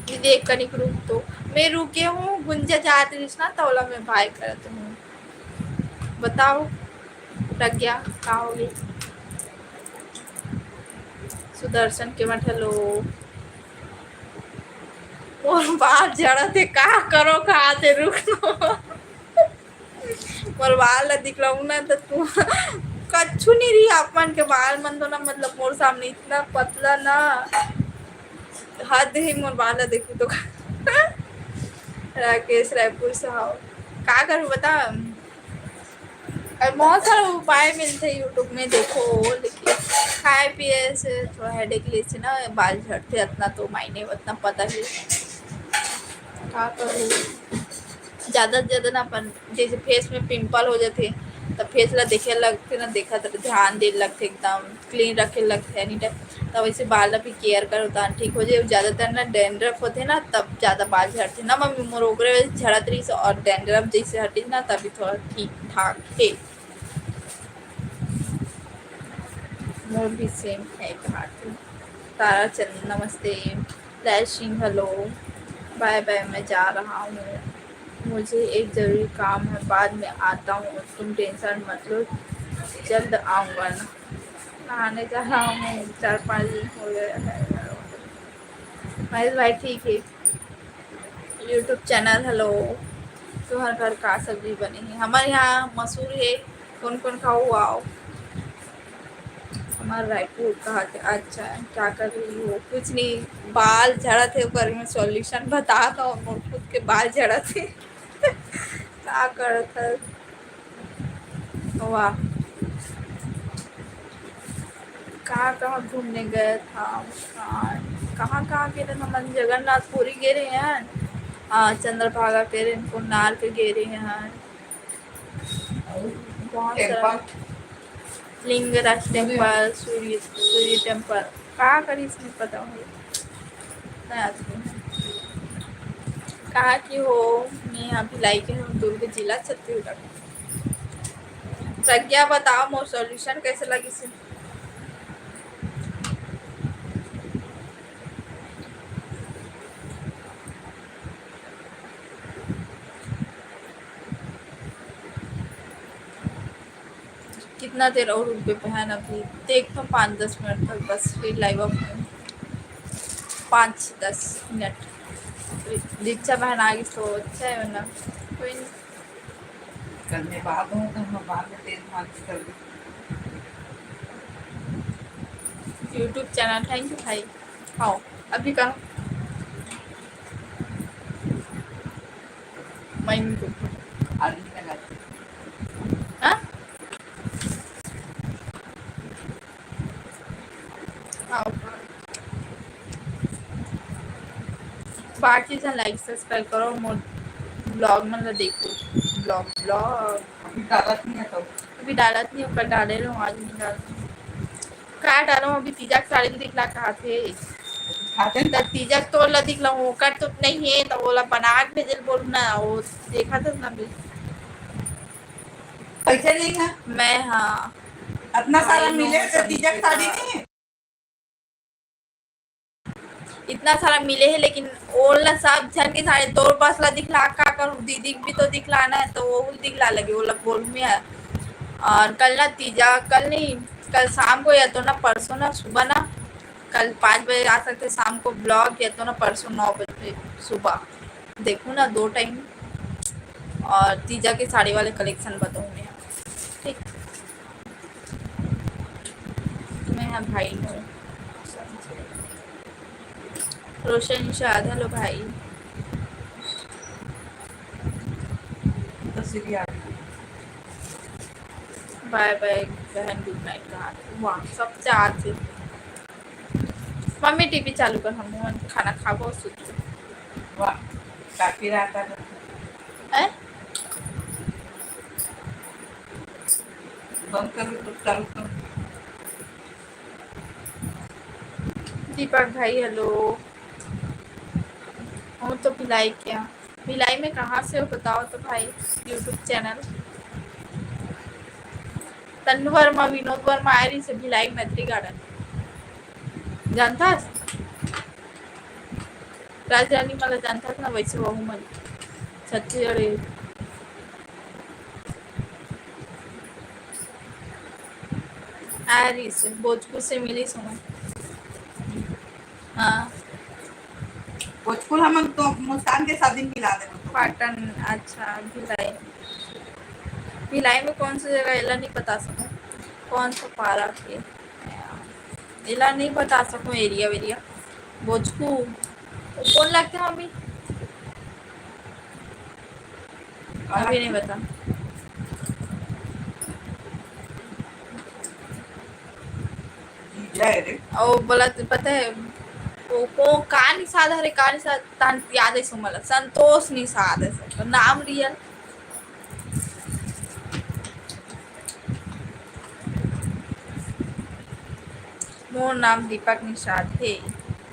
दीदी एक कनिक रुक तो, मैं रुके हूँ, गुंजा जात रहिस ना, तौला मैं बाय करत हूँ। बताओ प्रज्ञा, का होगे? सुदर्शन के मत हेलो। मोर बाल झड़त हे, का करो, कहा से रुक। मोर बाल ला दिखलाऊ ना तो तू कच्छु नहीं रही। आप मन के बाल मन तो ना, मतलब मोर सामने इतना पतला ना। हद हे मोर बाल ला देखहू तो। राकेश रायपुर से हव। का करूँ बता? अउ बहुत सारा उपाय मिलथे YouTube में, देखो, लेकिन खाए पिए से थोड़ा headache ले से ना बाल झड़थे, अतना तो मायने, अतना पता हे। का करूँ? ज्यादा से ज्यादा ना अपन जैसे face में pimple हो जाथे, त face ला देखे लगथे ना, देखत ध्यान दे लगथे, एकदम clean रखे लगथे any time, त वैसे बाल ला भी care करो, त ठीक हो जाए। ज्यादातर ना dandruff होथे ना, तब ज्यादा बाल झड़थे ना मम्मी, मोर ओकरे वजह से झड़त रहिस, और dandruff जैसे हटिस ना, तभी थोड़ा ठीक ठाक हे। मोर भी same हे, कहा थे। तारा चंद, नमस्ते। दया सिंह, hello। Bye bye, मैं जा रहा हूँ, मुझे एक जरूरी काम है, बाद में आता हूँ, तुम tension मत लो, जल्द आऊँगा ना। नहाने जा रहा हूँ, चार पाँच दिन हो गया है। महेश भाई, ठीक है। YouTube channel, hello। तुम्हारे घर का सब्जी बने है? हमारे यहाँ मसूर है, कौन कौन खाओ आओ। हमार रायपुर कहा के, अच्छा, क्या कर रही हो? कुछ नहीं, बाल झड़त हे, ओकर में solution बता दो, मोर खुद के बाल झड़त हे। का करत हे? वाह, कहाँ कहाँ घूमने गए था मुस्कान? कहाँ कहाँ गे रहे? हमन जगन्नाथपुरी गे रहे हैं, आ, चंद्रभागा के रहे, कोणार्क गे रहे हैं, बहुत सारा। लिंगराज temple, सूर्य, सूर्य temple, का करिस नहीं पता हो। नहीं आती हूँ। कहाँ की हो? मैं यहाँ भिलाई के हूँ, दुर्ग जिला, छत्तीसगढ़। प्रज्ञा, बताओ मोर solution कैसे लगिस हे? कितना देर और रुकबे बहन? अभी देख तो पाँच दस मिनट तक, बस फिर live off हों। पाँच दस मिनट। दीक्षा बहन आ गई तो अच्छा है, वरना कोई नहीं। कल मैं बाद हूँ, तो मैं बाद में तेल मालिश कर दूँ। YouTube channel, thank you भाई। हाँ, अभी कहाँ? मैं नहीं देखूँ। आलू लगा दे। हाँ? हाँ। बाकी झन like subscribe करो, मोर vlog मन ला देखो। Vlog, vlog। अभी डालत नहीं है तो। अभी डालत नहीं हूँ, कल डाले रहूँ, आज नहीं डालत हूँ। का डालूँ, अभी तीजा के साड़ी भी दिखला कहा थे। खाते हैं। त तीजा के तोर ला दिखला हूँ, ओकर तो नहीं है, तो ओला बना के भेजे ल बोलू ना, वो देखा था ना अभी। पैसे नहीं है? मैं, हाँ। अतना सारा भाई मिले लोग तो तीजा के साड़ी नहीं है? इतना सारा मिले हे, लेकिन ओला सब झन के साड़ी, तोर बस ला दिखला का करूँ, दीदी के भी तो दिखलाना है, तो वो दिखला लगे, ओला बोलूँ मैं। और कल ना तीजा, कल नहीं, कल शाम को या तो ना परसों ना सुबह ना, कल पाँच बजे आ सकते शाम को vlog, या तो ना परसों नौ बजे सुबह, देखूँ ना दो time। और तीजा के साड़ी वाले collection बताऊँ मैं, ठीक। मैं हाँ भाई हूँ। रोशन निषाद, hello भाई। तो सीधी आ गई। Bye bye बहन, good night। कहा वाह, सब चाहते। मम्मी टीवी चालू कर, हम खाना खाबो, सुतबो। वाह, काफी रात आ गई। हैं? बंद कर, तो चालू कर। दीपक भाई, hello। हम तो भिलाई के हैं। भिलाई में कहाँ से हो, बताओ तो भाई। YouTube channel। तन्नू वर्मा, विनोद वर्मा आए रहिस हे भिलाई मैत्री garden। जानथस? राजरानी मन ला जानथस ना, वैसे वहू मन छत्तीसगढ़ आए रहिस हे, भोजपुर से मिलिस हों। हाँ। भोजपुर हमन तो मुस्कान के शादी में मिला देबो तो। पाटन, अच्छा, भिलाई। भिलाई में कौन सा जगह, एला नहीं बता सकूँ। कौन सा पारा के? एला नहीं बता सकूँ area वेरिया। बोचकू। वो कौन लगते हैं मम्मी? अभी नहीं बता। और बोला तो पता है वो को का निषाद हरे, का निषाद? तान याद है सुमला, संतोष निषाद है सर नाम रियल। मोर नाम दीपक निषाद हे।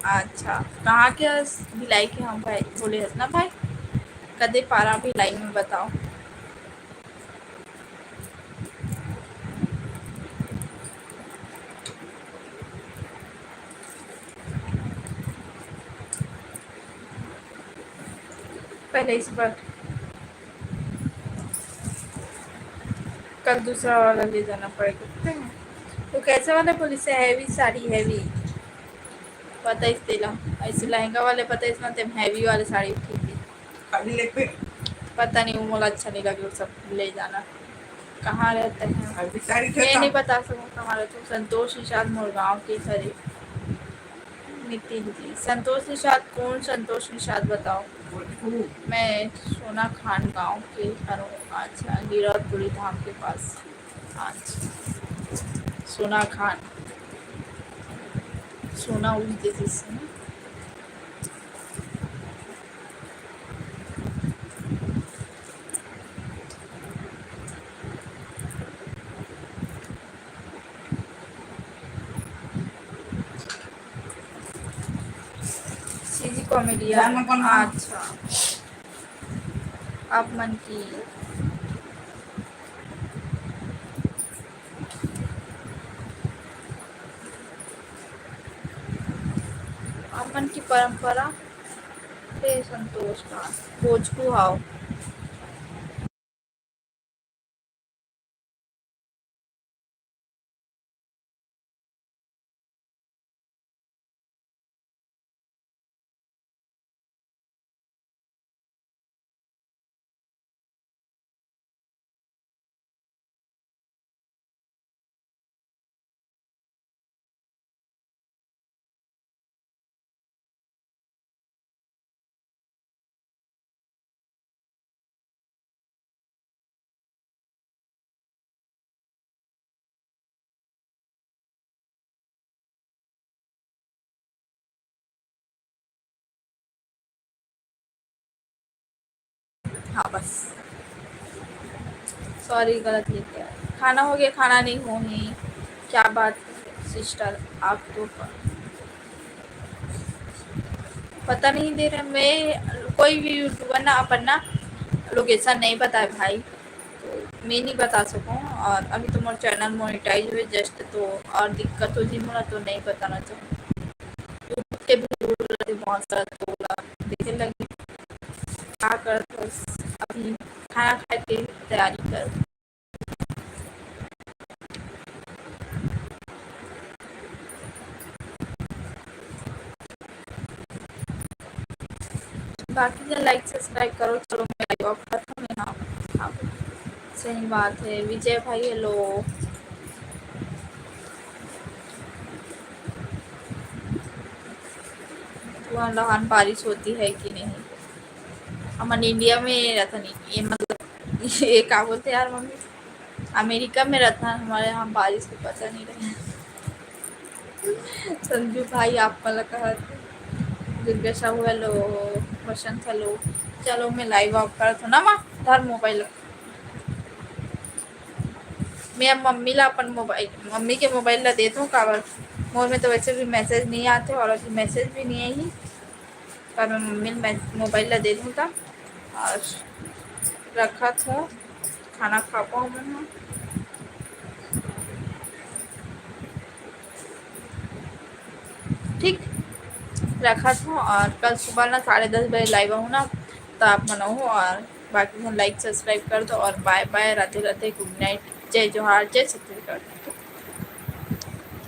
अच्छा, कहाँ के हस? भिलाई के हम भाई, बोले हस ना भाई, कदे पारा भिलाई में बताओ। पहले इस पर कल दूसरा वाला ले जाना पड़ेगा। तो कैसे वाला बोली से हैवी साड़ी हैवी पता इस तेला ऐसे लहंगा वाले पता इस ना तेम हैवी वाले साड़ी ठीक है। अभी लेके पता नहीं वो मोला अच्छा नहीं लगे वो सब ले जाना। कहाँ रहते हैं अभी साड़ी ये नहीं बता सकूँ। हमारा तो संतोष निषाद मोरगांव के सर नितिन जी। संतोष निषाद कौन संतोष निषाद बताओ। मैं सोना खान गांव के हरों। अच्छा गिरौदपुरी धाम के पास। अच्छा सोना खान सोना उस जैसे सीजी कॉमेडियन। अच्छा आप मन की अपन की परंपरा हे संतोष का बोझकू हाव। हाँ बस सॉरी गलत लिख गया। खाना हो गया खाना नहीं हो ही क्या बात है सिस्टर आप तो पता नहीं दे रहे। मैं कोई भी यूट्यूबर ना अपन ना लोकेशन नहीं बताए भाई। तो मैं नहीं बता सकूँ और अभी तो मोर चैनल मोनिटाइज हुए जस्ट तो और दिक्कत हो जी मोला तो नहीं बताना चाहूँ। YouTube के भी रूल रहते बहुत सारा तो देखे लगे क्या करत हस अभी खाना खाए के तैयारी कर। बाकी जन लाइक सब्सक्राइब करो। चलो मैं लाइव ऑफ करता हूँ यहाँ। हाँ, सही बात है विजय भाई। हेलो तुम लहान बारिश होती है कि नहीं? हमन इंडिया में रहता नहीं ये मतलब ये का बोलते यार मम्मी अमेरिका में रहता है हमारे यहाँ बारिश को पता नहीं रहता। संजू भाई आप वाला कहा दुर्गा साहू हेलो। वसंत हेलो। चलो मैं लाइव ऑफ करत हूँ ना माँ धर मोबाइल। मैं अब मम्मी ला अपन मोबाइल मम्मी के मोबाइल ला देत हूँ काबर मोर में तो वैसे भी मैसेज नहीं आते और अभी मैसेज भी नहीं आई पर मैं मम्मी मैं मोबाइल ला दे दूँ तब और रखत हूँ खाना खा पाओ मन ठीक रखत हूँ और कल सुबह ना साढ़े दस बजे लाइव आऊँ ना तो आप मन आऊ और बाकी लाइक सब्सक्राइब कर दो और बाय बाय राधे राधे गुड नाइट जय जोहार जय छत्तीसगढ़।